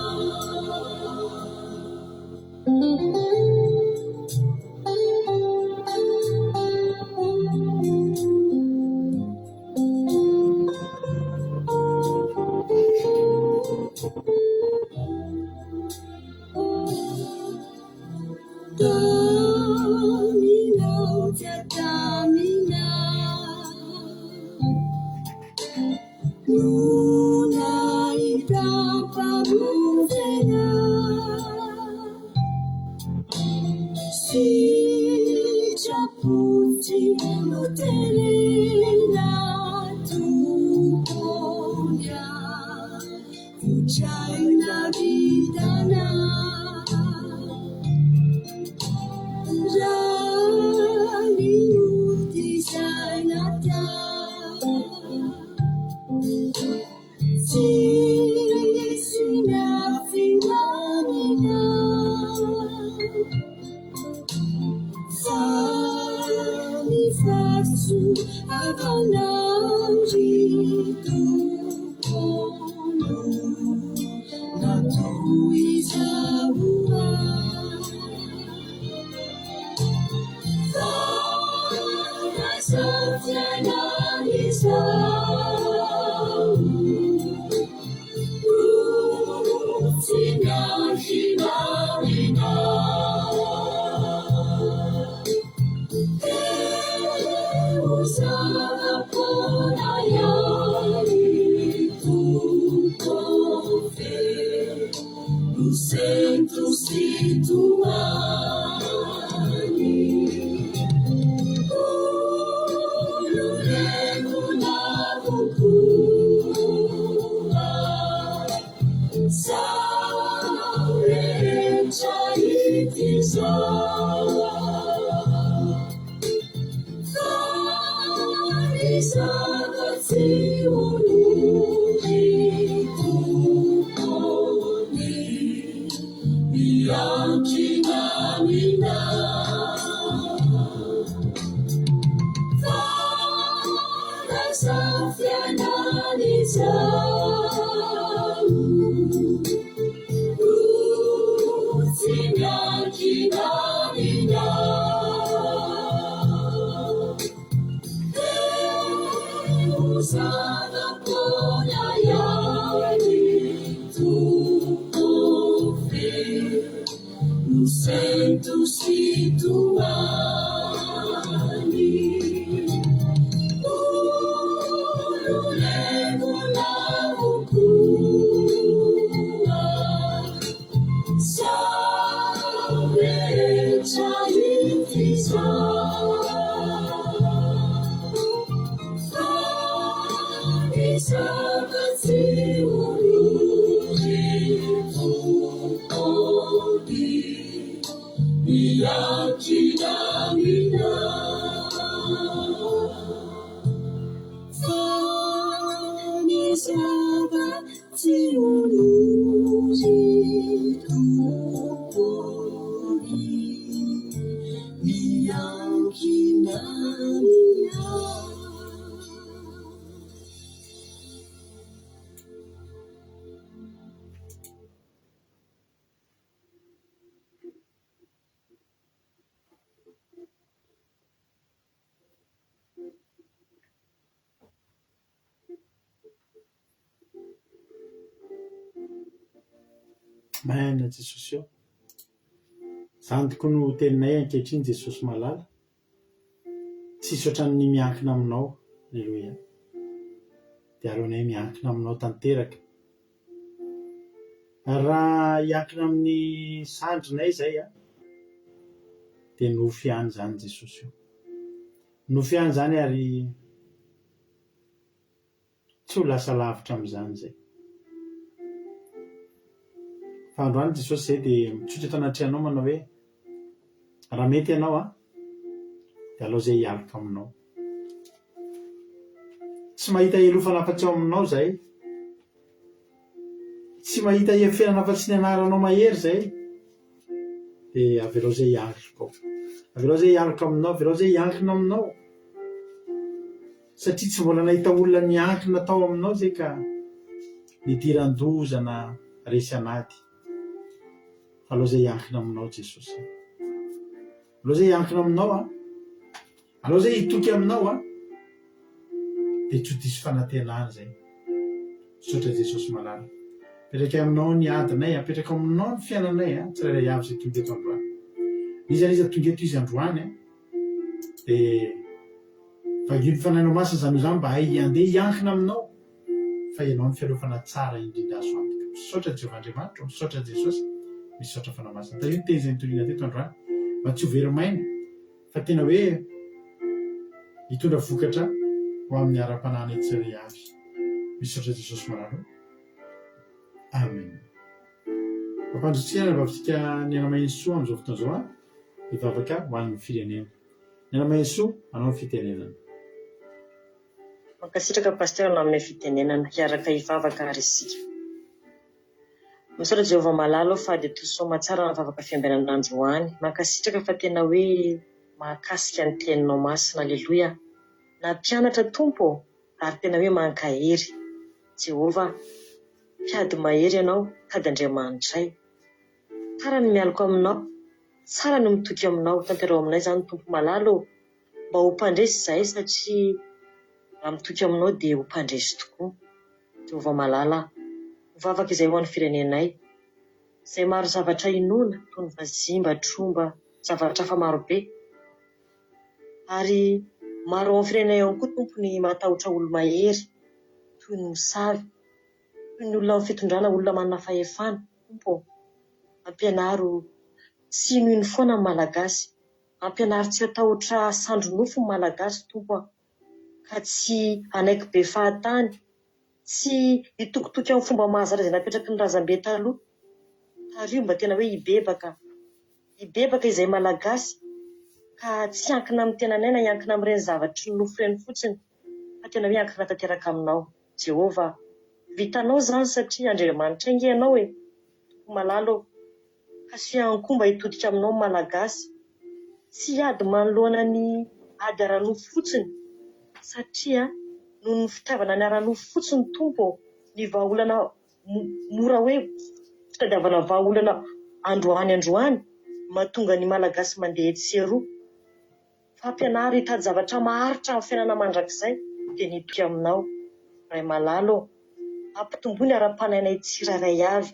Taminao dia taminao no nahitam-pamonjena Sitrapo tsy noterena Tompony Votraina vitana Raha ny ody izay natao Tsisy miafina aminao Fa ny fahasoavanao ry Tompo no natohizao ahy. Fa izao fiainana izao no tsy miankina aminao. Teo zava-poana ihany Tompo feno sento sy tomany. Ololeko avokoa. zava-tsy ho ory tompony miankina aminao. Fa izao fiainana izao no tsy miankina aminao. Dia ho zava-poana ihany Tompo feno sento sy tomany. Olo-levona avokoa, Izao rehetra hita izao. Fa ny zava-tsy ho ory tompony miankina aminao. Fa ny zava-tsy ho ory tompony miankina aminao. Amen Jesosy ô. Izany tokoa no teninay ankehitriny Jesosy malala. Tsisy ohatran'ny miankina aminao. Aleloia. Dia aleonay miankina aminao tanteraka. Raha hiankina amin'ny sandrinay izay an, dia nofy ihany izany Jesosy o. Nofy ihany izany ary tsy ho lasa lavitra amin'izany izay. Fa androany Jesosy izay dia mitsotra eto anatrehanao manao hoe, raha mety ianao an, dia alao izay hialoka aminao. Tsy mahita helofana afa-tsy ao aminao izahay. Tsy mahita hiafenana afa-tsy ny anaranao mahery izahay. Dia avelao izay hialoka ao. Avelao izay hialoka aminao, avelao izay hiankina aminao. Satria tsy mbola nahita olona niankina tao aminao izay ka nidiran-doza na resy an'ady. Fa aleo izay hiankina aminao Jesosy. Aleo izay hiankina aminao an. Aleo zay hitoky aminao a! Dia tsy ho diso fanantenana zay. Misaotra Jesosy malala. Apetraka aminao ny adinay, apetraka aminao ny fiainanay a, tsirairay avy izay tonga eto androany. N'iza n'iza tonga eto izy androany a, dia vangio ny Fanahinao Masina izany ho izany mba hay handeha hiankina aminao fa ianao no fialofana tsara indrindra azo antoka. Misaotra Jehovah Andriamanitra o, misaotra Jesosy, misaotra Fanahy Masina. Tahio ny teny izay nitoriana teto androany mba tsy ho very maina. Fa tena hoe hitondra vokatra ho amin'ny ara-panahinay tsirairay avy. Misaotra Jesosy Malala o. Amen. Mampandrotsika ny rahavavitsika Niaina Mahensoa amin'izao fotoana izao an, hivavaka ho an'ny firenena. Niaina Mahensoa, manao ny fitenenana. Mankasitraka Pasteur nanome fitenenana. Hiaraka hivavaka ary isika. Misaotra Jehovah malala o fa dia toa soamatsara ny vavaka fiambenana androany. Mankasitraka fa tena hoe mahakasika ny teninao masina. Aleloia. Nampianatra Tompo ô ary tena hoe mankahery. Jehovah mpiady mahery ianao sady Andriamanitray. Tsara ny mialoka aminao, tsara ny mitoky aminao. Tanterao aminay izany Tompo malala ô. Mba ho mpandresy izahay satria raha mitoky aminao dia ho mpandresy tokoa. Jehovah malala a! Mivavaka izay ho an'ny firenenay, izay maro zavatra inoana, toy ny vazimba, tromba, zavatra hafa maro be. Ary maro ao amin'ny firenenay ao koa Tompo ny matahotra olo-mahery, toy ny mosavy, toy ny olona ao amin'ny fitondrana, olona manana fahefana. Tompo ô! Ampianaro tsy hinohino foana ny Malagasy. Ampianaro tsy hatahotra sandry nofo ny Malagasy Tompo a! ka tsy hanaiky be fahatany, tsy hitokitoky amin'ny fomba mahazatra izay napetraky ny razambe taloha. Tariho mba tena hoe hibebaka, hibebaka izay Malagasy ka tsy hiankina amin'ny tenanay na hiankina amin'ireny zavatry ny nofo ireny fotsiny. Fa tena hoe hiankina tanteraka aminao. Jehovah a! Vitanao izany satria Andriamanitra ange ianao e! Tompo malala ô! Kasiho ihany koa mba hitodika aminao ny Malagasy. Tsy hiady manoloana ny ady ara-nofo fotsiny satria noho ny fitiavana ny ara-nofo fotsiny Tompo ô! Ny vahaolana mora hoe fitadiavana vahaolana androany androany mahatonga ny Malagasy mandeha etsy sy eroa. Fampianaro hitady zavatra maharitra amin'ny fiainana mandrakizay dia ny hitoky aminao. Ray malala ô, ampitomboy ny ara-panahinay tsirairay avy.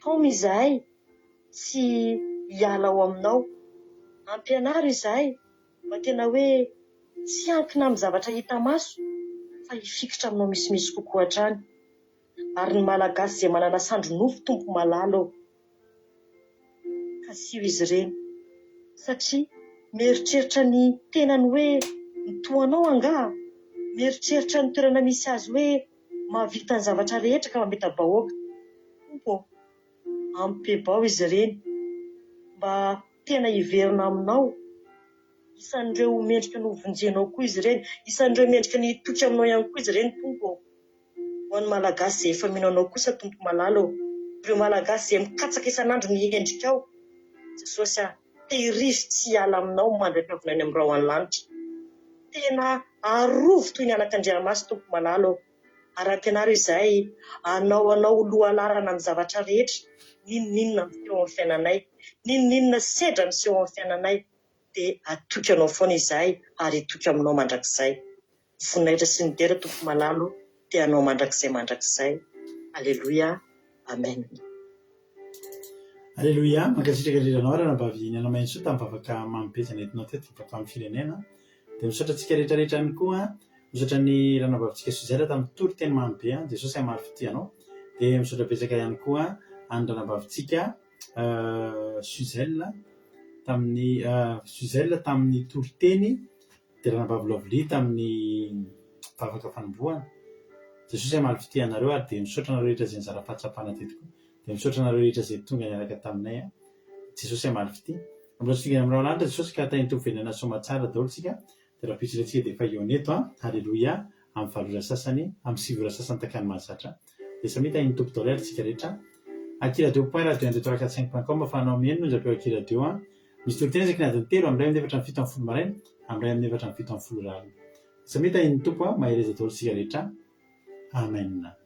Taomy izahay tsy hiala ao aminao. Ampianaro izahay mba tena hoe tsy hiankina amin'ny zavatra hita maso fa hifikitra aminao misimisy kokoa hatrany. Ary ny Malagasy izay manana sandry nofo Tompo malala ô, kasiho izy ireny satria mieritreritra ny tenany hoe ny toa anao angaha? Mieritreritra ny toerana misy azy hoe mahavita ny zavatra rehetra ka mamita-bahoaka. Tompo ô, ampebao izy ireny mba tena hiverina aminao. Isan'ireo mendrika ny hovonjenao koa izy ireny. Isan'ireo mendrika ny hitoky aminao ihany koa izy ireny Tompo ô. Ho an'ny Malagasy izay efa mino Anao kosa Tompo malala ô. Ireo Malagasy izay mikatsaka isan'andro ny endrikao Jesosy a. Tehirizo tsy hiala aminao mandra-piavona any amin'ny rahona lanitra. Tena arovy toy ny anakandriamaso Tompo malala ô. Ary ampianaro izahay hanao Anao ho lohalaharana amin'ny zavatra rehetra, n'inon'inona miseho amin'ny fiainanay, n'inon'inona sedra miseho amin'ny fiainanay, dia hatoky Anao foana izahay ary hitoky Aminao mandrakizay. Ny voninahitra sy ny dera Tompo malalo dia Anao mandrakizay mandrakizay. Aleloia. Amen. Aleloia, mankasitraka indrindra anao ranabavy Niana Maintsoa tamin'ny vavaka mamy be izay nentinao teto baka amin'ny firenena. Dia misaotra antsika rehetra rehetra ihany koa, misaotra ny ranabavitsika Suzette tamin'ny toriteny mamy be, Jesosy hamary fitia anao. Dia misaotra betsaka ihany koa an'ny ranabavitsika Suzelle tamin'ny Suzelle tamin'ny toriteny dia ranabavy Lovely tamin'ny vavaka fanombohana. Jesosy hamaly fitia anareo ary dia misaotra anareo rehetra izay nizara fahatsapana teto koa. Dia misaotra anareo rehetra izay tonga niaraka taminay an. Jesosy hamaly fitia. Mbola tsy tonga any amin'ny rahona lanitra Jesosy ka tahin'ny Tompo velona soamatsara daholo tsika. Dia rahampitso indray tsika dia efa hihaona eto an. Haleloia. Amin'ny valo ora sasany, amin'ny sivy ora sasany takany mahazatra. Dia samia tahin'ny Tompo daholo ary tsika rehetra. Akiradio point radio un deux trois quatre cinq point com afahanao mihaino ny onjam-peo Akiradio an. Misy toriteny isaky ny adiny telo, amin'ny iray amin'ny efatra amin'ny 17 maraina, amin'ny iray amin'ny efatra amin'ny 17 ora alina. Samia tahin'ny Tompo an. Mahereza daholo tsika rehetra. Amen.